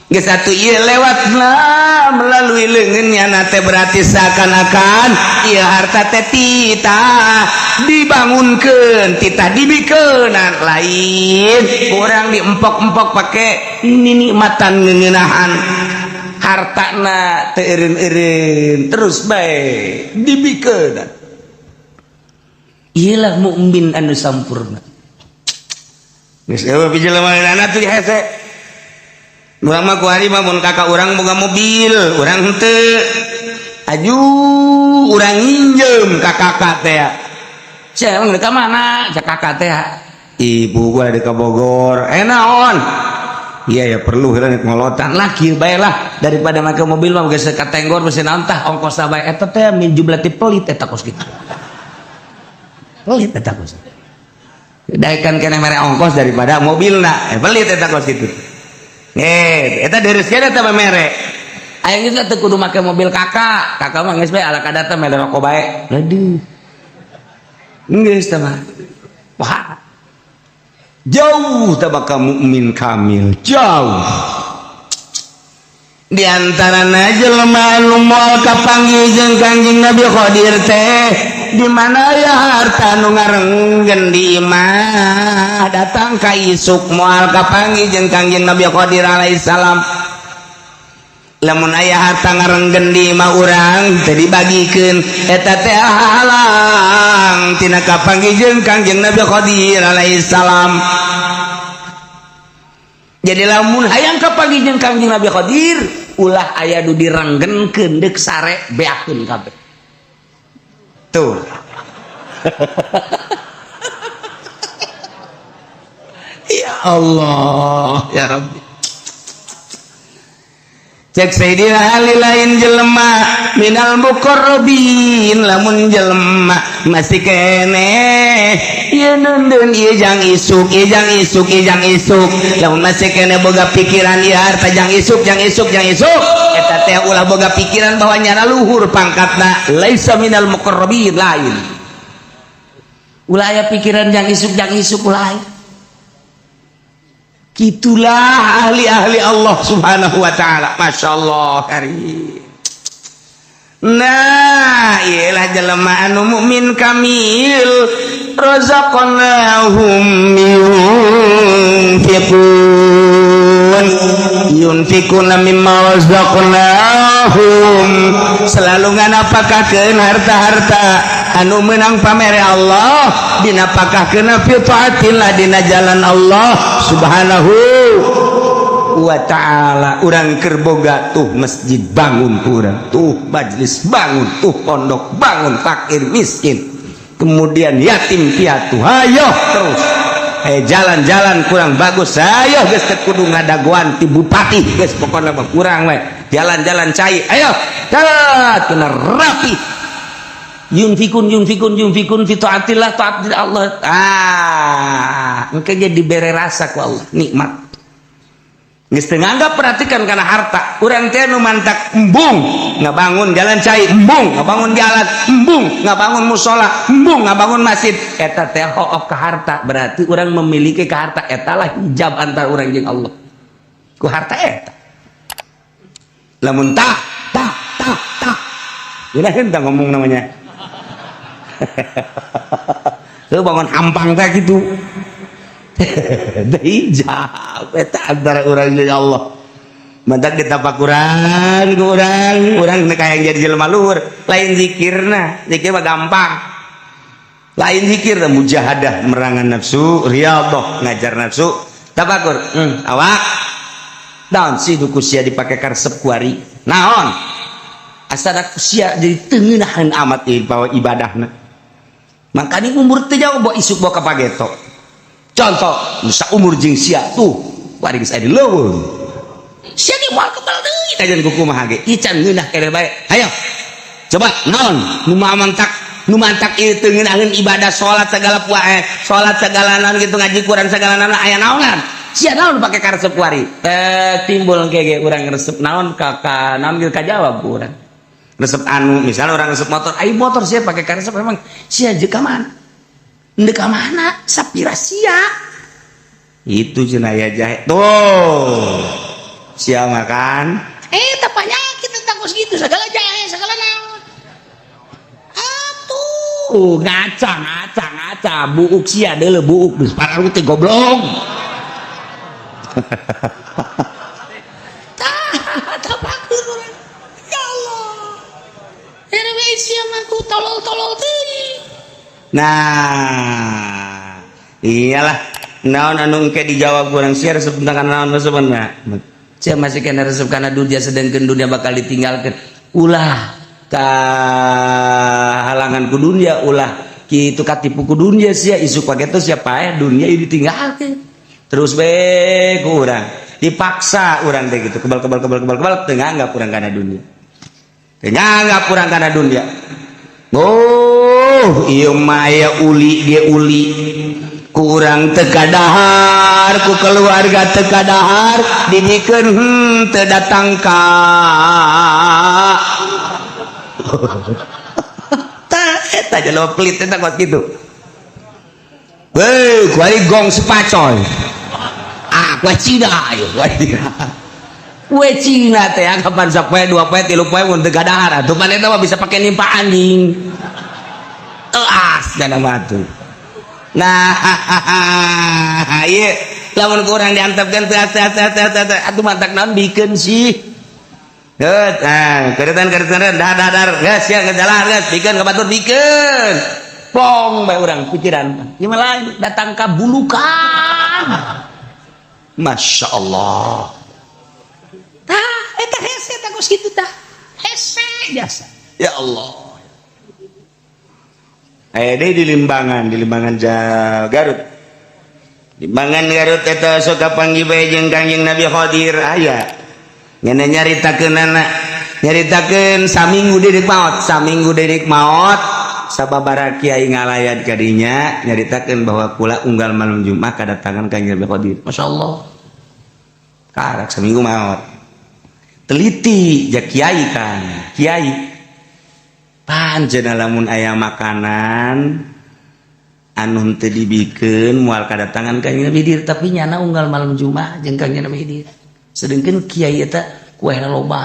Geus atuh ieu lewat lah melalui leungeunnya teh, berarti seakan-akan ieu harta teh titah dibangunkeun, titah dibikeunan, lain kurang diempok-empok pake ninikmatan ngeuneunahan hartana teu eureun-eureun, terus bae dibikeunan. Iyalah mukmin anu sampurna. Geus eueuh jelema tuh hese. Urang mah kuari mah mun kakak urang boga mobil, urang henteu. Aju urang nginjem ka kakak teh. Cek emang ka mana? Cek kakak teh. Ibu gua di Bogor. Eh, naon? Iya ya, perlu heula ngolotan lah, kieu bae lah, daripada make mobil mah geus katenggor beusi naon tah ongkos bae eta teh min jumlah ti pelit eta kos kitu. Pelit eta kos. Daekan keneh mere ongkos daripada mobilna. Eh, pelit eta kos kitu. Eh, eta deres keneh eta mere. Aing geus teu kudu make mobil kakak. Kakak mah geus bae ala kadar teh mere rokok bae. Aduh. Geus teh mah. Wah. Jauh tabaka mukmin kamil, jauh. Di antara jelema anu moal kapanggih jeung Kangjeng Nabi Khadir teh di mana ya harta nu ngarenggen di imah datang ka isuk moal kapanggih jeung Kangjeng Nabi Khadir alaihissalam. Lamun aya harta ngarenggen di imah urang teu dibagikeun, eta teh halang tina kapanggih jeung Kangjeng Nabi Khadir alaihissalam. Jadi lamun hayang kapanggih jeung Kangjeng Nabi Khadir, ulah aya nu direnggenkeun, deuk sare beakeun kabeh tuh. Ya Allah ya Rabbi, cek Sayyidina Ali, lain jelema Minal muqarrabin. Lamun jelema masih keneh ieu nundeun, ieu jang isuk, ieu jang isuk, ieu jang isuk. Lamun masih keneh boga pikiran ieu harta jang isuk, jang isuk, jang isuk, eta teh ulah boga pikiran bahwa nyana luhur pangkatna. Laisa minal muqarrabin. Lain, ulah aya pikiran jang isuk, jang isuk, ulah aya. Gitulah ahli-ahli Allah Subhanahu wa Ta'ala. Masya Allah karim. Nah, iyalah jelema anu mukmin kamil. Razaqnahum yunfiqun, yunfiquna mimma razaqnahum. Selalu nganapakahkeun harta-harta anu menang pamere Allah, dinapakahkeun fi taatillah, dina jalan Allah Subhanahu wa Ta'ala. Urang keur boga tuh masjid bangun, urang tuh majlis bangun, tuh pondok bangun, fakir miskin, kemudian yatim piatu, ayo terus. Eh, jalan-jalan kurang bagus, ayo geus teu kudu ngadagoan ti bupati geus, pokokna mah kurang we jalan-jalan cai, ayo tat kena rapi. Yunfikun, yunfikun, yunfikun fi taatillah, taat Allah. Ah, engke ge dibere rasa ku Allah nikmat. Geus teu nganggap perhatikan kana harta. Urang teh nu mantak embung ngabangun jalan cai, embung ngabangun jalan, embung ngabangun musola, embung ngabangun masjid, eta teh hook ka harta. Berarti urang memiliki ka harta, eta lah hijab antara urang jeung Allah ku harta eta. Lamun tah tah tah tah. Udah henteu ngomong namanya. Lu bangun hampang teh gitu. Hijab eta antara urang jeung Allah. Mantak ditapakuran ku urang, urang kayak jadi jelema luhur, lain zikirna, zikir mah gampang. Lain zikir, mujahadah merangan nafsu, riyadhah ngajar nafsu, tafakur. Awak. Naon sih nu ku sia dipake karesep kuari? Naon? Asana ku sia jadi teu ngeunaheun amat ieu bawa ibadahna. Makanya umur teu jauh, bawa isuk bawa ka pageto. Contoh, nu umur jeung sia tuh, kuari geus aya di leuweung. Sia ge moal kebal deui kajian ku kumaha ge. Ican ngeunah keneh bae. Hayo. Coba naon nu mantak, nu mantak ieu teu ngeunaheun ibadah, salat segala puae, salat segala naon gitu, ngaji Quran segala naon, aya naonan. Sia naon pake karesep kuari? Eh, timbul ge urang resep naon ka naon gitu, kajawab ku urang. Resep anu misalnya orang resep motor, ai motor sia pake karesep memang sia jeung ka mana? Ndek ka mana? Sapira sia. Itu cenah ya jahe. Tuh. Sia makan. Eh, tapanya kita tanggus gitu segala jahe, segala naon. Atuh, ngaca ngaca ngaca buuk sia deuleu buuk geus pararuti goblok. Tah, tapakur urang. Ya Allah. Era we sia mah ku tolol-tolol teuing. Nah, iyalah naon anu engke dijawab kurang sia resep tentang naon resepna. Sia masih kena resep karena dunia, sedangkan dunia bakal ditinggalkan. Ulah ka halangan ku dunia, ulah kitu katipu ku dunia sia, isuk pageto sia paeh dunia ieu ditinggalkeun. Terus we ku urang dipaksa urang teh gitu, kebal kebal kebal kebal kebal, teu nganggap urang kana dunia. Teu nganggap urang kana dunia. Oh, ieu mah aya uli ge uli. Kurang teu kadahar, ku keluarga teu kadahar, dibikeun teu datang ka. Tah eta jelema pelit eta kos kitu. Hei, kuari gong sepacoy. Ah, kue Cina ayo, kue Cina. Kue Cina teh kapan sapoe, dua poe, tilu poe mun teu kadahar. Atuh pan eta mah bisa pake nimpa anjing. Eas dana mah tuh. Nah, ieu lamun kurang diantepkeun teu teu teu teu teu atuh mantak naon bikeun sih. Geus, nah, keretan keretan dar dar dar, geus sia geus jalan geus bikeun ka batur bikeun. Plong bae urang pikiran. Ieu mah lain datang ka bulukan. Masya Allah. Tah, eta hese tah geus kitu tah. Hese biasa. Ya Allah. Aya deui di Limbangan Garut. Limbangan Garut eta sok kapanggih bae jeung Kangjeng Nabi Khadir aya. Ngene nyaritakeunana Nyaritakeun saminggu deui maot, saminggu deui maot, sababaraha kiai ngalayat kadinya nyaritakeun bahwa kula unggal malam Jumat kadatangan Kanjeng Nabi Khidir. Masya Allah. Karak seminggu maot. Teliti ja kiai kan, kiai. Panjenengan lamun aya makanan anu teu dibikeun moal kadatangan Kanjeng Nabi Khidir, tapi nyana unggal malam Jumat jeung Kanjeng Nabi Khidir. Sedengkeun kiai eta kuehna loba.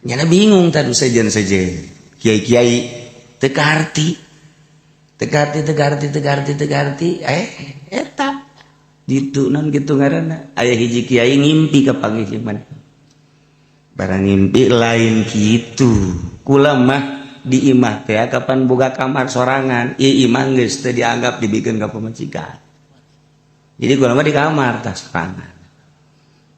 Nyana bingung tadi sejen-sejen. Kiai-kiai teu kaharti. Teu kaharti, teu kaharti, teu kaharti, teu kaharti. Eta ditu non kitu ngaranna. Aya hiji kiai ngimpi ka panggih mana. Barang ngimpi lain kitu. Kula mah di imah teh kapan boga kamar sorangan, ieu imah geus teu dianggap dibikeun ka pamajikan. Jadi kula mah di kamar tah sorangan.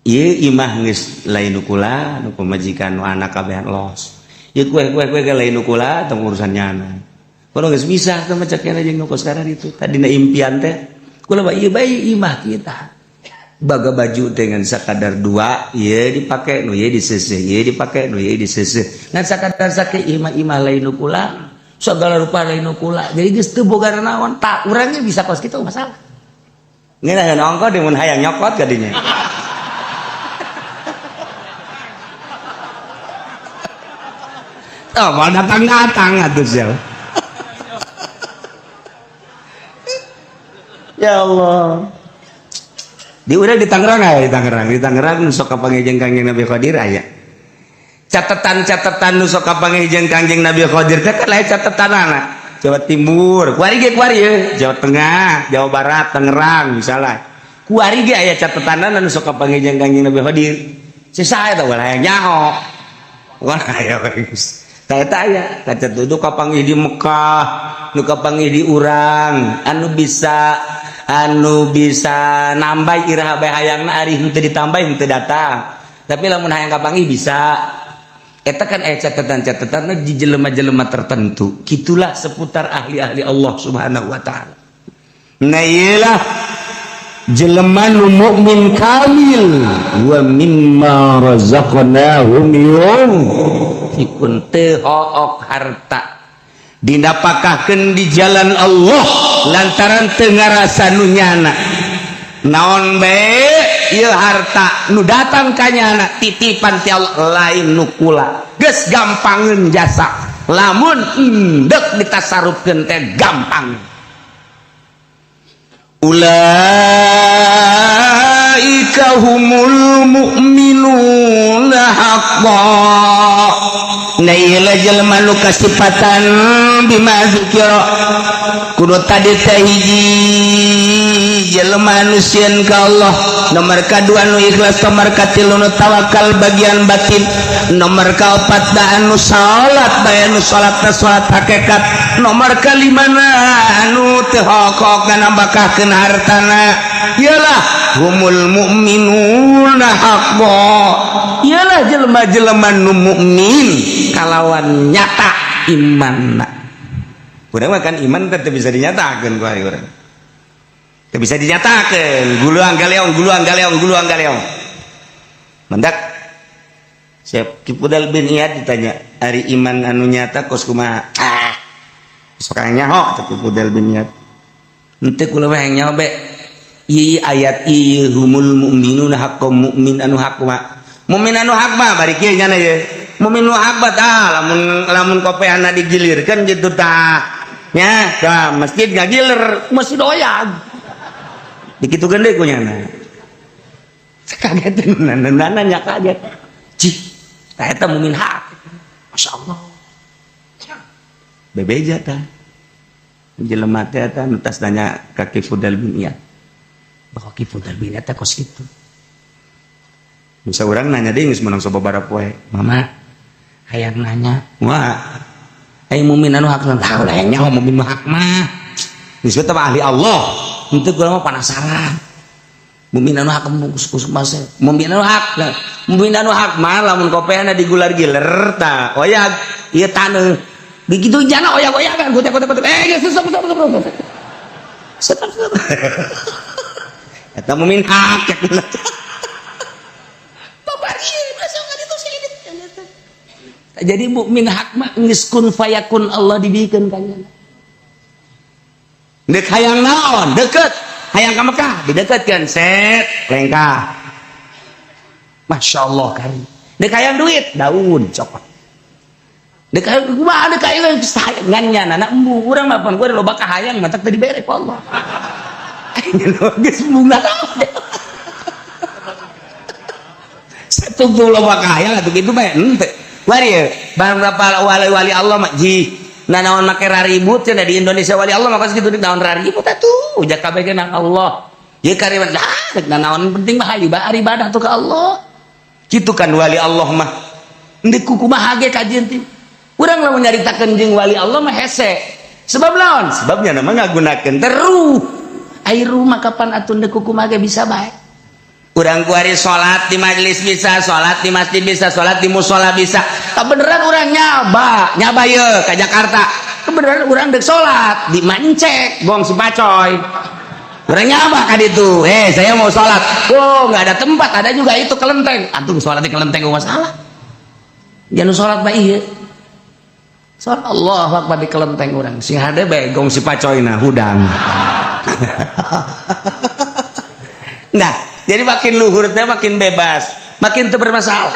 Ieu imah geus lain nu kula, nu pamajikan, nu anak kabehan los. Ieu kue-kue kue ge lain nu kula, tong urusan nyana. Kula geus bisa teh mah cek jeung nu kos sekarang itu. Tadina impian teh kula mah ieu bae imah kita. Baga baju dengan sakadar dua, ieu dipake, nu ieu diseuseuh, ieu dipake, nu ieu diseuseuh. Ngan sakadar sake imah-imah lain nu kula, segala rupa lain nu kula. Jadi geus teu boga naon, tak urangnya bisa kos kitu masalah. Ngeunah ongko di mun hayang nyokot ka dinya. Oh, mau datang-datang atuh sia. Ya Allah. Di urang di Tangerang aya, di Tangerang, di Tangerang nu sok kapanggih jeung Kangjeng Nabi Khidir aya. Catatan-catatan nu sok kapanggih jeung Kangjeng Nabi Khidir teh kan lain catatanana. Jawa Timur, kuari ge kuari ye, Jawa Tengah, Jawa Barat, Tangerang misalnya. Kuari ge aya catatanana nu sok kapanggih jeung Kangjeng Nabi Khidir. Sisa eta ulah hayang nyaho. Wah, aya geus. Tah eta aya, kaca tuduh kapanggih di Mekah, nu kapanggih di urang, anu bisa nambah iraha bae hayangna ari henteu ditambah henteu datang. Tapi lamun hayang kapanggih bisa. Eta kan aya catatan-catatan di jelema-jelema tertentu. Kitulah seputar ahli-ahli Allah Subhanahu wa taala. Nah iyalah jelema nu mukmin kamil wa mimma razaqnahum yunfiqun, teu hook harta dinapakahkeun di jalan Allah lantaran teu ngarasa nu nyana. Naon bae ieu harta nu datang ka nyana titipan ti Allah lain nu kula. Geus gampangeun jasa. Lamun endek ditasarufkeun teh gampang. Ulaika humul mu'minuna haqqan. Nah ieu jelema nu kasipatan bima dzukira. Kudu tadi teh hiji jelema nu sieun ka Allah, nomor kadua nu ikhlas, nomor katilu nu tawakal bagian batin, nomor kaopat da anu salat bae nu salatna salat hakikat, nomor kalimana anu teu hokok nambahkeun hartana. Iyalah humul mu'minuna haqqan. Iyalah jelema-jelema nu mukmin kalawan nyata imanna. Urang mah kan iman teh teu bisa dinyatakeun ku ari urang. Teu bisa dinyatakeun, guluang galeong, guluang galeong, guluang galeong. Mendak Siap Ki Fudhail bin Iyad ditanya, ari iman anu nyata kos kumaha? Ah. Sok nyaho teh Ki Fudhail bin Iyad. Henteu kula mah hayang nyaho be. Ieu ayat ieu humul mu'minuna haqqan, mukmin anu hak mah. Mukmin anu hak mah bari kieu nyana ye. Mukmin nu hak mah tah lamun lamun kopeana digilirkeun kitu tah. Nya, tah masjid ngagiler, masjid oyag. Dikitukeun deui ku nyana. Kaget nanya kaget. Cih, tah eta mukmin hak. Masya Allah. Bebeja tah. Jelema teh eta nu tas nanya ka Ki Fudhail bin Iyad. Bahwa Ki Fudhail bin Iyad teh kos kitu. Bisa urang nanya deui geus meunang sababaraha poe. Mama, hayang nanya. Wah. Ai mukmin anu hak tah ulah hayang nyaho mukmin nu hak mah. Geus teh ahli Allah. Henteu kula mah penasaran. Mukmin anu hak kus mase. Mukmin anu hak. Mukmin anu hak mah lamun kopeana digular-giler tah oyag ieu taneuh. Begitu jana oyag-oyagan gotek-gotek gotek. Geus stop stop stop stop. Stop stop. Eta mukmin hak. Bapak ieu masuk ka ditu sih. Jadi mukmin hak mah geus kun fayakun, Allah dibikeun ka nyana. Dek hayang naon deket, hayang ka Mekah dideketkeun, set lengkah, Masya Allah kari. Dek hayang duit, daun cokot. Dek hayang kumaha, dek hayang ngan nyana na embung. Urang mah pan gua loba kahayang, matak teu dibere ku Allah. Geus embung naon satu loba kahayang atuh kitu bae henteu. Mari ya, barang berapa wali-wali Allah mah ji. Nah, naon make raribut cenah di Indonesia wali Allah mah kitu, naon raribut atuh, ujak kabeh ge nang Allah. Ieu karimat lah, nah naon penting mah hayu bae ibadah tuh ke Allah. Kitu kan wali Allah mah. Henteu kumaha ge kajian teh. Urang lamun nyaritakeun jeung wali Allah mah hese. Sebab naon? Sebabnya nama ngagunakeun teruh. Ai rumah kapan atuh deuk kumaha ge bisa bae. Urang kuari salat di majelis bisa, salat di masjid bisa, salat di musola bisa. Kebenaran urang nyaba, nyaba ye ke Jakarta. Kebenaran urang dek salat di Mancek, gong si Pacoy. Urang nyaba kan itu. Eh, saya mau salat. Oh, nggak ada tempat, ada juga itu kelenteng. Antum salat di kelenteng gak masalah. Jangan salat bae ieu. Salat Allah Akbar di kelenteng urang. Sing hade bae gong si Pacoy nah hudang. Nah, jadi makin luhur teh makin bebas, makin teu bermasalah.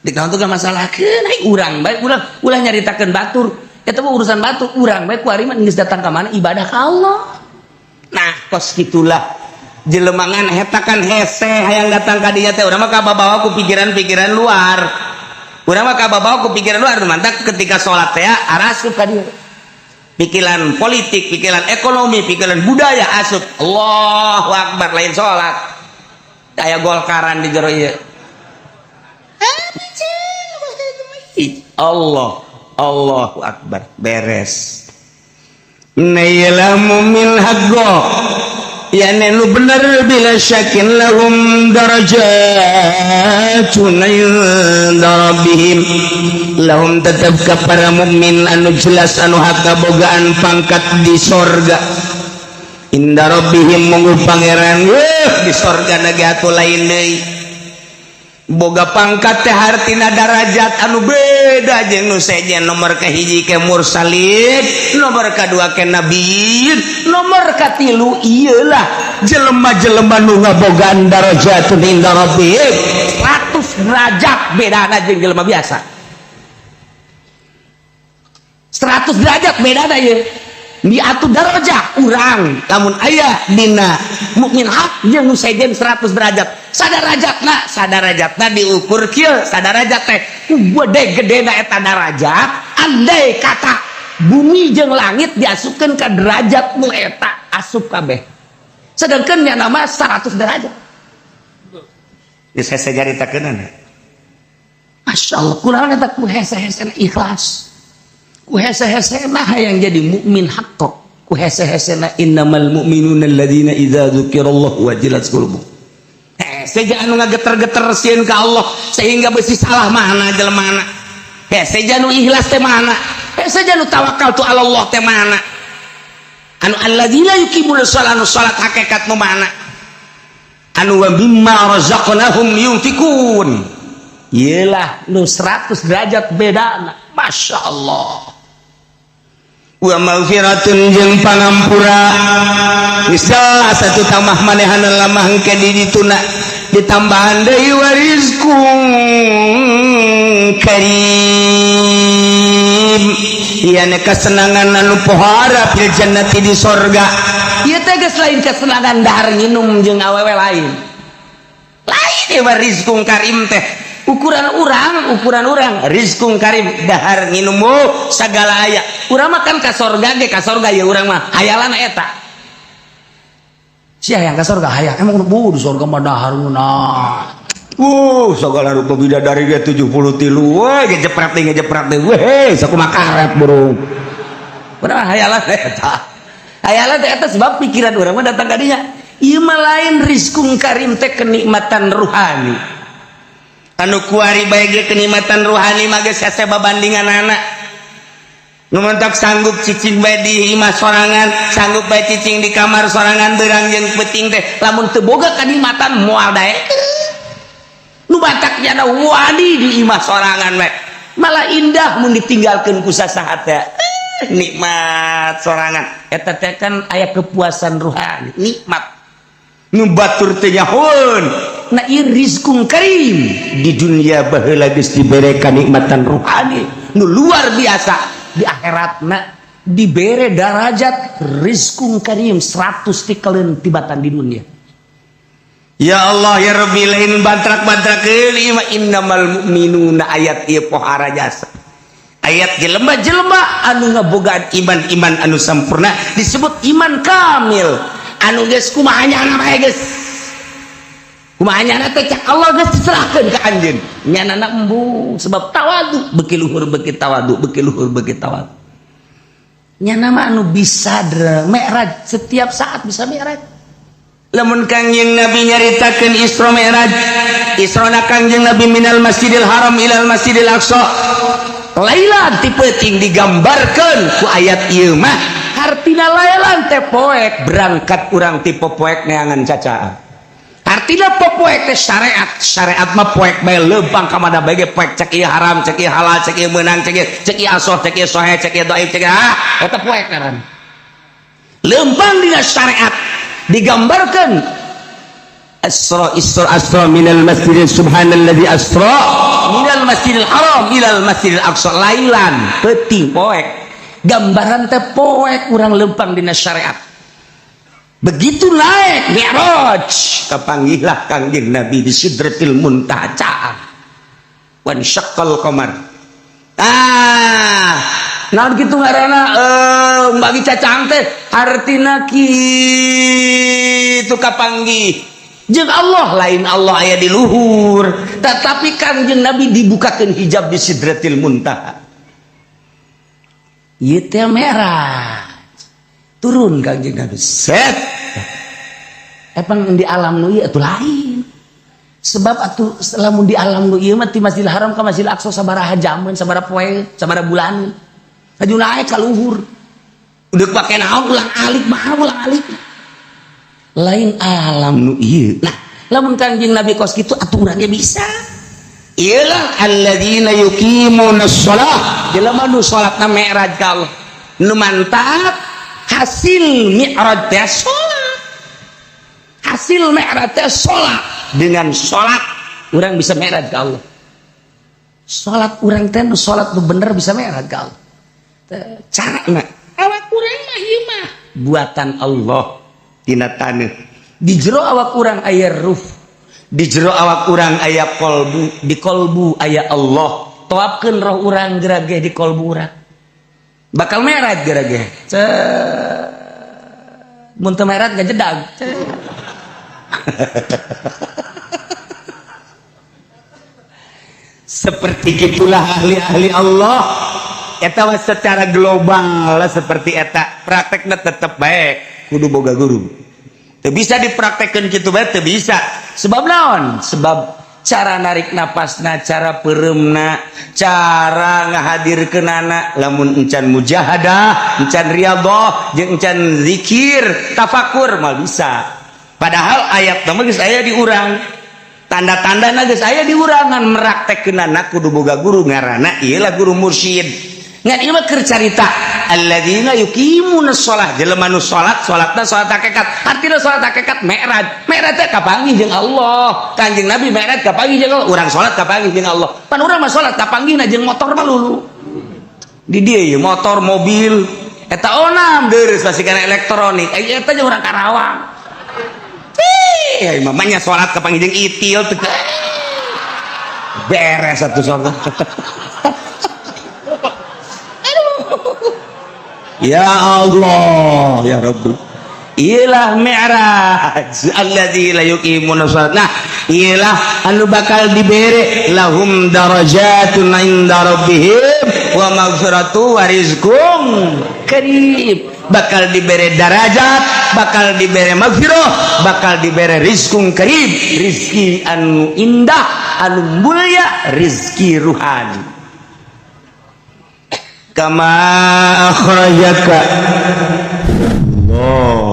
Di kawan tuh gak masalah naik urang baik urang ulah nyaritakeun batur. Eta mah urusan batur, urang baik kuari mah geus datang ka mana ibadah ka Allah. Nah, kos gitulah jelemangan eta kan hese hayang datang ka dinya teh. Urang mah kababawa ku pikiran-pikiran luar. Urang mah kababawa ku pikiran luar, mantak ketika salat teh arasup ka dieu. Pikiran politik, pikiran ekonomi, pikiran budaya asup. Allahu Akbar, lain salat. Aya golkaran di jero ieu. Allah, Allahu Akbar, beres. Nailamu mil haqqo ya nu bener bila syakin lahum darajatun inda rabbihim. Lahum tetap ke para mukmin anu jelas anu hak kabogaan pangkat di sorga, inda rabbihim munggu pangeran. Weh, di sorga nage atuh lain deui boga pangkat teh, hartina darajat anu beda jeung nu sejen. Nomor kahiji ke mursalin, nomor kadua ke nabiyin, nomor katilu iyalah jelema-jelema nu ngabogaan darajatun inda rabbihim. 100 derajat bedana jeung jelema biasa, 100 derajat bedana ieu miatu darajah. Urang lamun aya dina mukmin hak jeung nu sejen 100 derajat, sadarajatna, sadarajatna diukur kieu. Sadarajat teh ku gede gedena eta darajat, andai kata bumi jeung langit diasupkeun ka derajat nu eta, asup kabeh. Sedangkan nya nama 100 derajat. Geus hese nyaritakeunana. Masya Allah, kurang eta ku hese-hesena ikhlas, ku hese-hesena hayang jadi mukmin haqqo, ku hese-hesena innamal mu'minuna alladzina idza dzukirallahu wajilat qulubuhum. Hese anu ngageter-geter sieun ka Allah sehingga besi salah mana jelema. Hese anu ikhlas teh mana, hese anu tawakal tu Allah teh mana, anu alladzina yuqimuna shalah, anu salat hakikat nu mana, anu wa mimma razaqnahum yunfikun. Iyalah nu 100 derajat bedana. Masya Allah. Wa maghfiratun jeung pangampura. Geus jelas atuh tamah manehana lamah engke di dituna ditambahan deui wa rizqun karim, ieu kesenangan anu pohara fil jannati di sorga. Ieu teh geus lain kesenangan dahar nginum jeung awewe, lain lain. Ieu mah rizqun karim teh ukuran urang, ukuran urang rizkun karim dahar nginum segala aya. Urang mah kan ka sorga ge, ka sorga ya urang mah hayalan eta sia yang ka sorga hayang emang bu di sorga mah dahar nah. Segala rupa bidadari ge 73, woi, ngejepret deui, ngejepret deui, weh, sakumaha karet burung. Urang mah hayalan eta, hayalan teh eta, sebab pikiran urang mah datang ka dinya. Ieu mah lain rizkun karim teh kenikmatan ruhani anu kuari bae ge. Kenikmatan ruhani mah geus hese babandingan anak nu mentok sanggup cicing bae di imah sorangan, sanggup bae cicing di kamar sorangan beurang jeung peuting teh. Lamun teu boga kenikmatan moal daekeun. Nu batak jana wadi di imah sorangan bae. Malah indah mun ditinggalkeun ku sasaha teh. Nikmat sorangan eta teh kan aya kepuasan ruhani, nikmat nu batur teh nyahoeun. Nah, ieu rizkun karim di dunia baheula geus dibere kanikmatan ruhani nu luar biasa, di akhiratna dibere darajat rizkun karim 100 tikaleun tibatan di dunia. Ya Allah ya Rabbi, lain bantrak-bantrakeun ieu mah. Innamal mu'minuna, ayat ieu pohara jasa ayat jelema-jelema anu ngabogaan iman-iman anu sampurna, disebut iman kamil, anu geus kumaha nyana bae, geus kumaha nyana teh cak Allah geus diserahkeun ka anjeun, nyanana embung sebab tawadu, beuki luhur beuki tawadu, beuki luhur beuki tawadu. Nyana mah anu bisa mi'raj, setiap saat bisa mi'raj. Lamun Kangjeng Nabi nyaritakeun Isra Mi'raj, Isra Kangjeng Nabi minal Masjidil Haram ilal Masjidil Aqsa lailan, ti peuting, digambarkeun ku ayat ieu mah. Hartina lailan teh poek, berangkat urang ti poek neangan cacaan. Artinya poek teh syariat, syariat mah poek bae, leumpang ka mana bae ge poek. Cek ieu haram, cek ieu halal, cek ieu meunang, cek ieu, cek ieu asoh, cek ieu sohe, cek ieu dhaif, cek ieu, ah, eta poek ngaran leumpang dina syariat. Digambarkan Asra, Isra, Asra minal masjidil, subhanalladzi asra minal masjidil haram ilal masjidil aqsa lailan, peuting, poek. Gambaran teh poek urang lempang dina syariat. Begitu naik Mi'raj, kapanggihlah Kangjeng Nabi di Sidratil Muntaha, wan syaqqal qamar. Ah, nah gitu ngaranna bagi cacang teh artina kitu kapanggih jeung Allah. Lain Allah aya di luhur, tetapi Kangjeng Nabi dibukakan hijab di Sidratil Muntaha. Ieu teh merah turun Kangjeng Nabi set. Emang di alam nu ieu atuh lain, sebab atuh lamun di alam nu ieu mah ti Masjidil Haram ka Masjidil Aqsa sabaraha jaman, sabaraha poe, sabaraha bulan, laju naik ka luhur udah pake naon, ulang alik mah ulang alik. Lain alam nu ieu. Nah, lamun Kangjeng Nabi kos kitu atuh urang ge bisa. Iyalah alladzina yuqimuna shalah, jelema nu salatna mi'raj ka Allah. Nu mantap hasil mi'raj teh salat, hasil mi'raj teh salat. Dengan salat urang bisa mi'raj ka Allah. Salat urang teh nu salat nu bener bisa mi'raj ka Allah. Carana awak urang mah ieu mah buatan Allah tina taneuh. Di jero awak urang aya ruh, di jero awak urang aya kolbu, di kolbu aya Allah. Toapkeun roh urang gerageh di kolbu urang, bakal mi'raj gerageh. Cet, mun teu mi'raj ngajedag. Cet. Seperti itulah ahli-ahli Allah. Eta mah secara global seperti eta, prakteknya tetep baik kudu boga guru. Teu bisa dipraktekkeun kitu bae, teu bisa. Sebab naon? Sebab cara narik napasna, cara peureumna, cara ngahadirkeunana, lamun encan mujahadah, encan riyadhah, jeung encan zikir tafakur mah bisa. Padahal ayat mah geus aya di urang, tanda-tanda geus aya di urangan, meraktekkeunana kudu boga guru. Ngaranna ieu lah guru mursyid. Ngan ieu mah keur carita alladzina yuqimuna shalah, jelema nu salat, salatna salat hakikat. Artina salat hakikat mi'raj, mi'raj teh kapanggih jeung Allah. Kanjeng Nabi mi'raj kapanggih jeung Allah, urang salat kapanggih jeung Allah. Pan urang mah salat kapanggihna jeung motor mah lulu di dieu ieu, motor, mobil eta onam deureuh pasti kana elektronik. Eta jeung urang Karawang. Ih, mamanya salat kapanggih jeung itil teu beres satu salat. Aduh. Ya Allah, ya Rabbi. Iyalah mi'raj alladzi la yuqimuna shalat. Nah, iyalah anu bakal dibere lahum darajatun inda rabbihim wa maghfiratu wa rizqum karim. Bakal dibere darajat, bakal dibere maghfirah, bakal dibere rizqum karim, rizki anu indah, anu mulia, rizki ruhani. Kama akhrajaka Allah.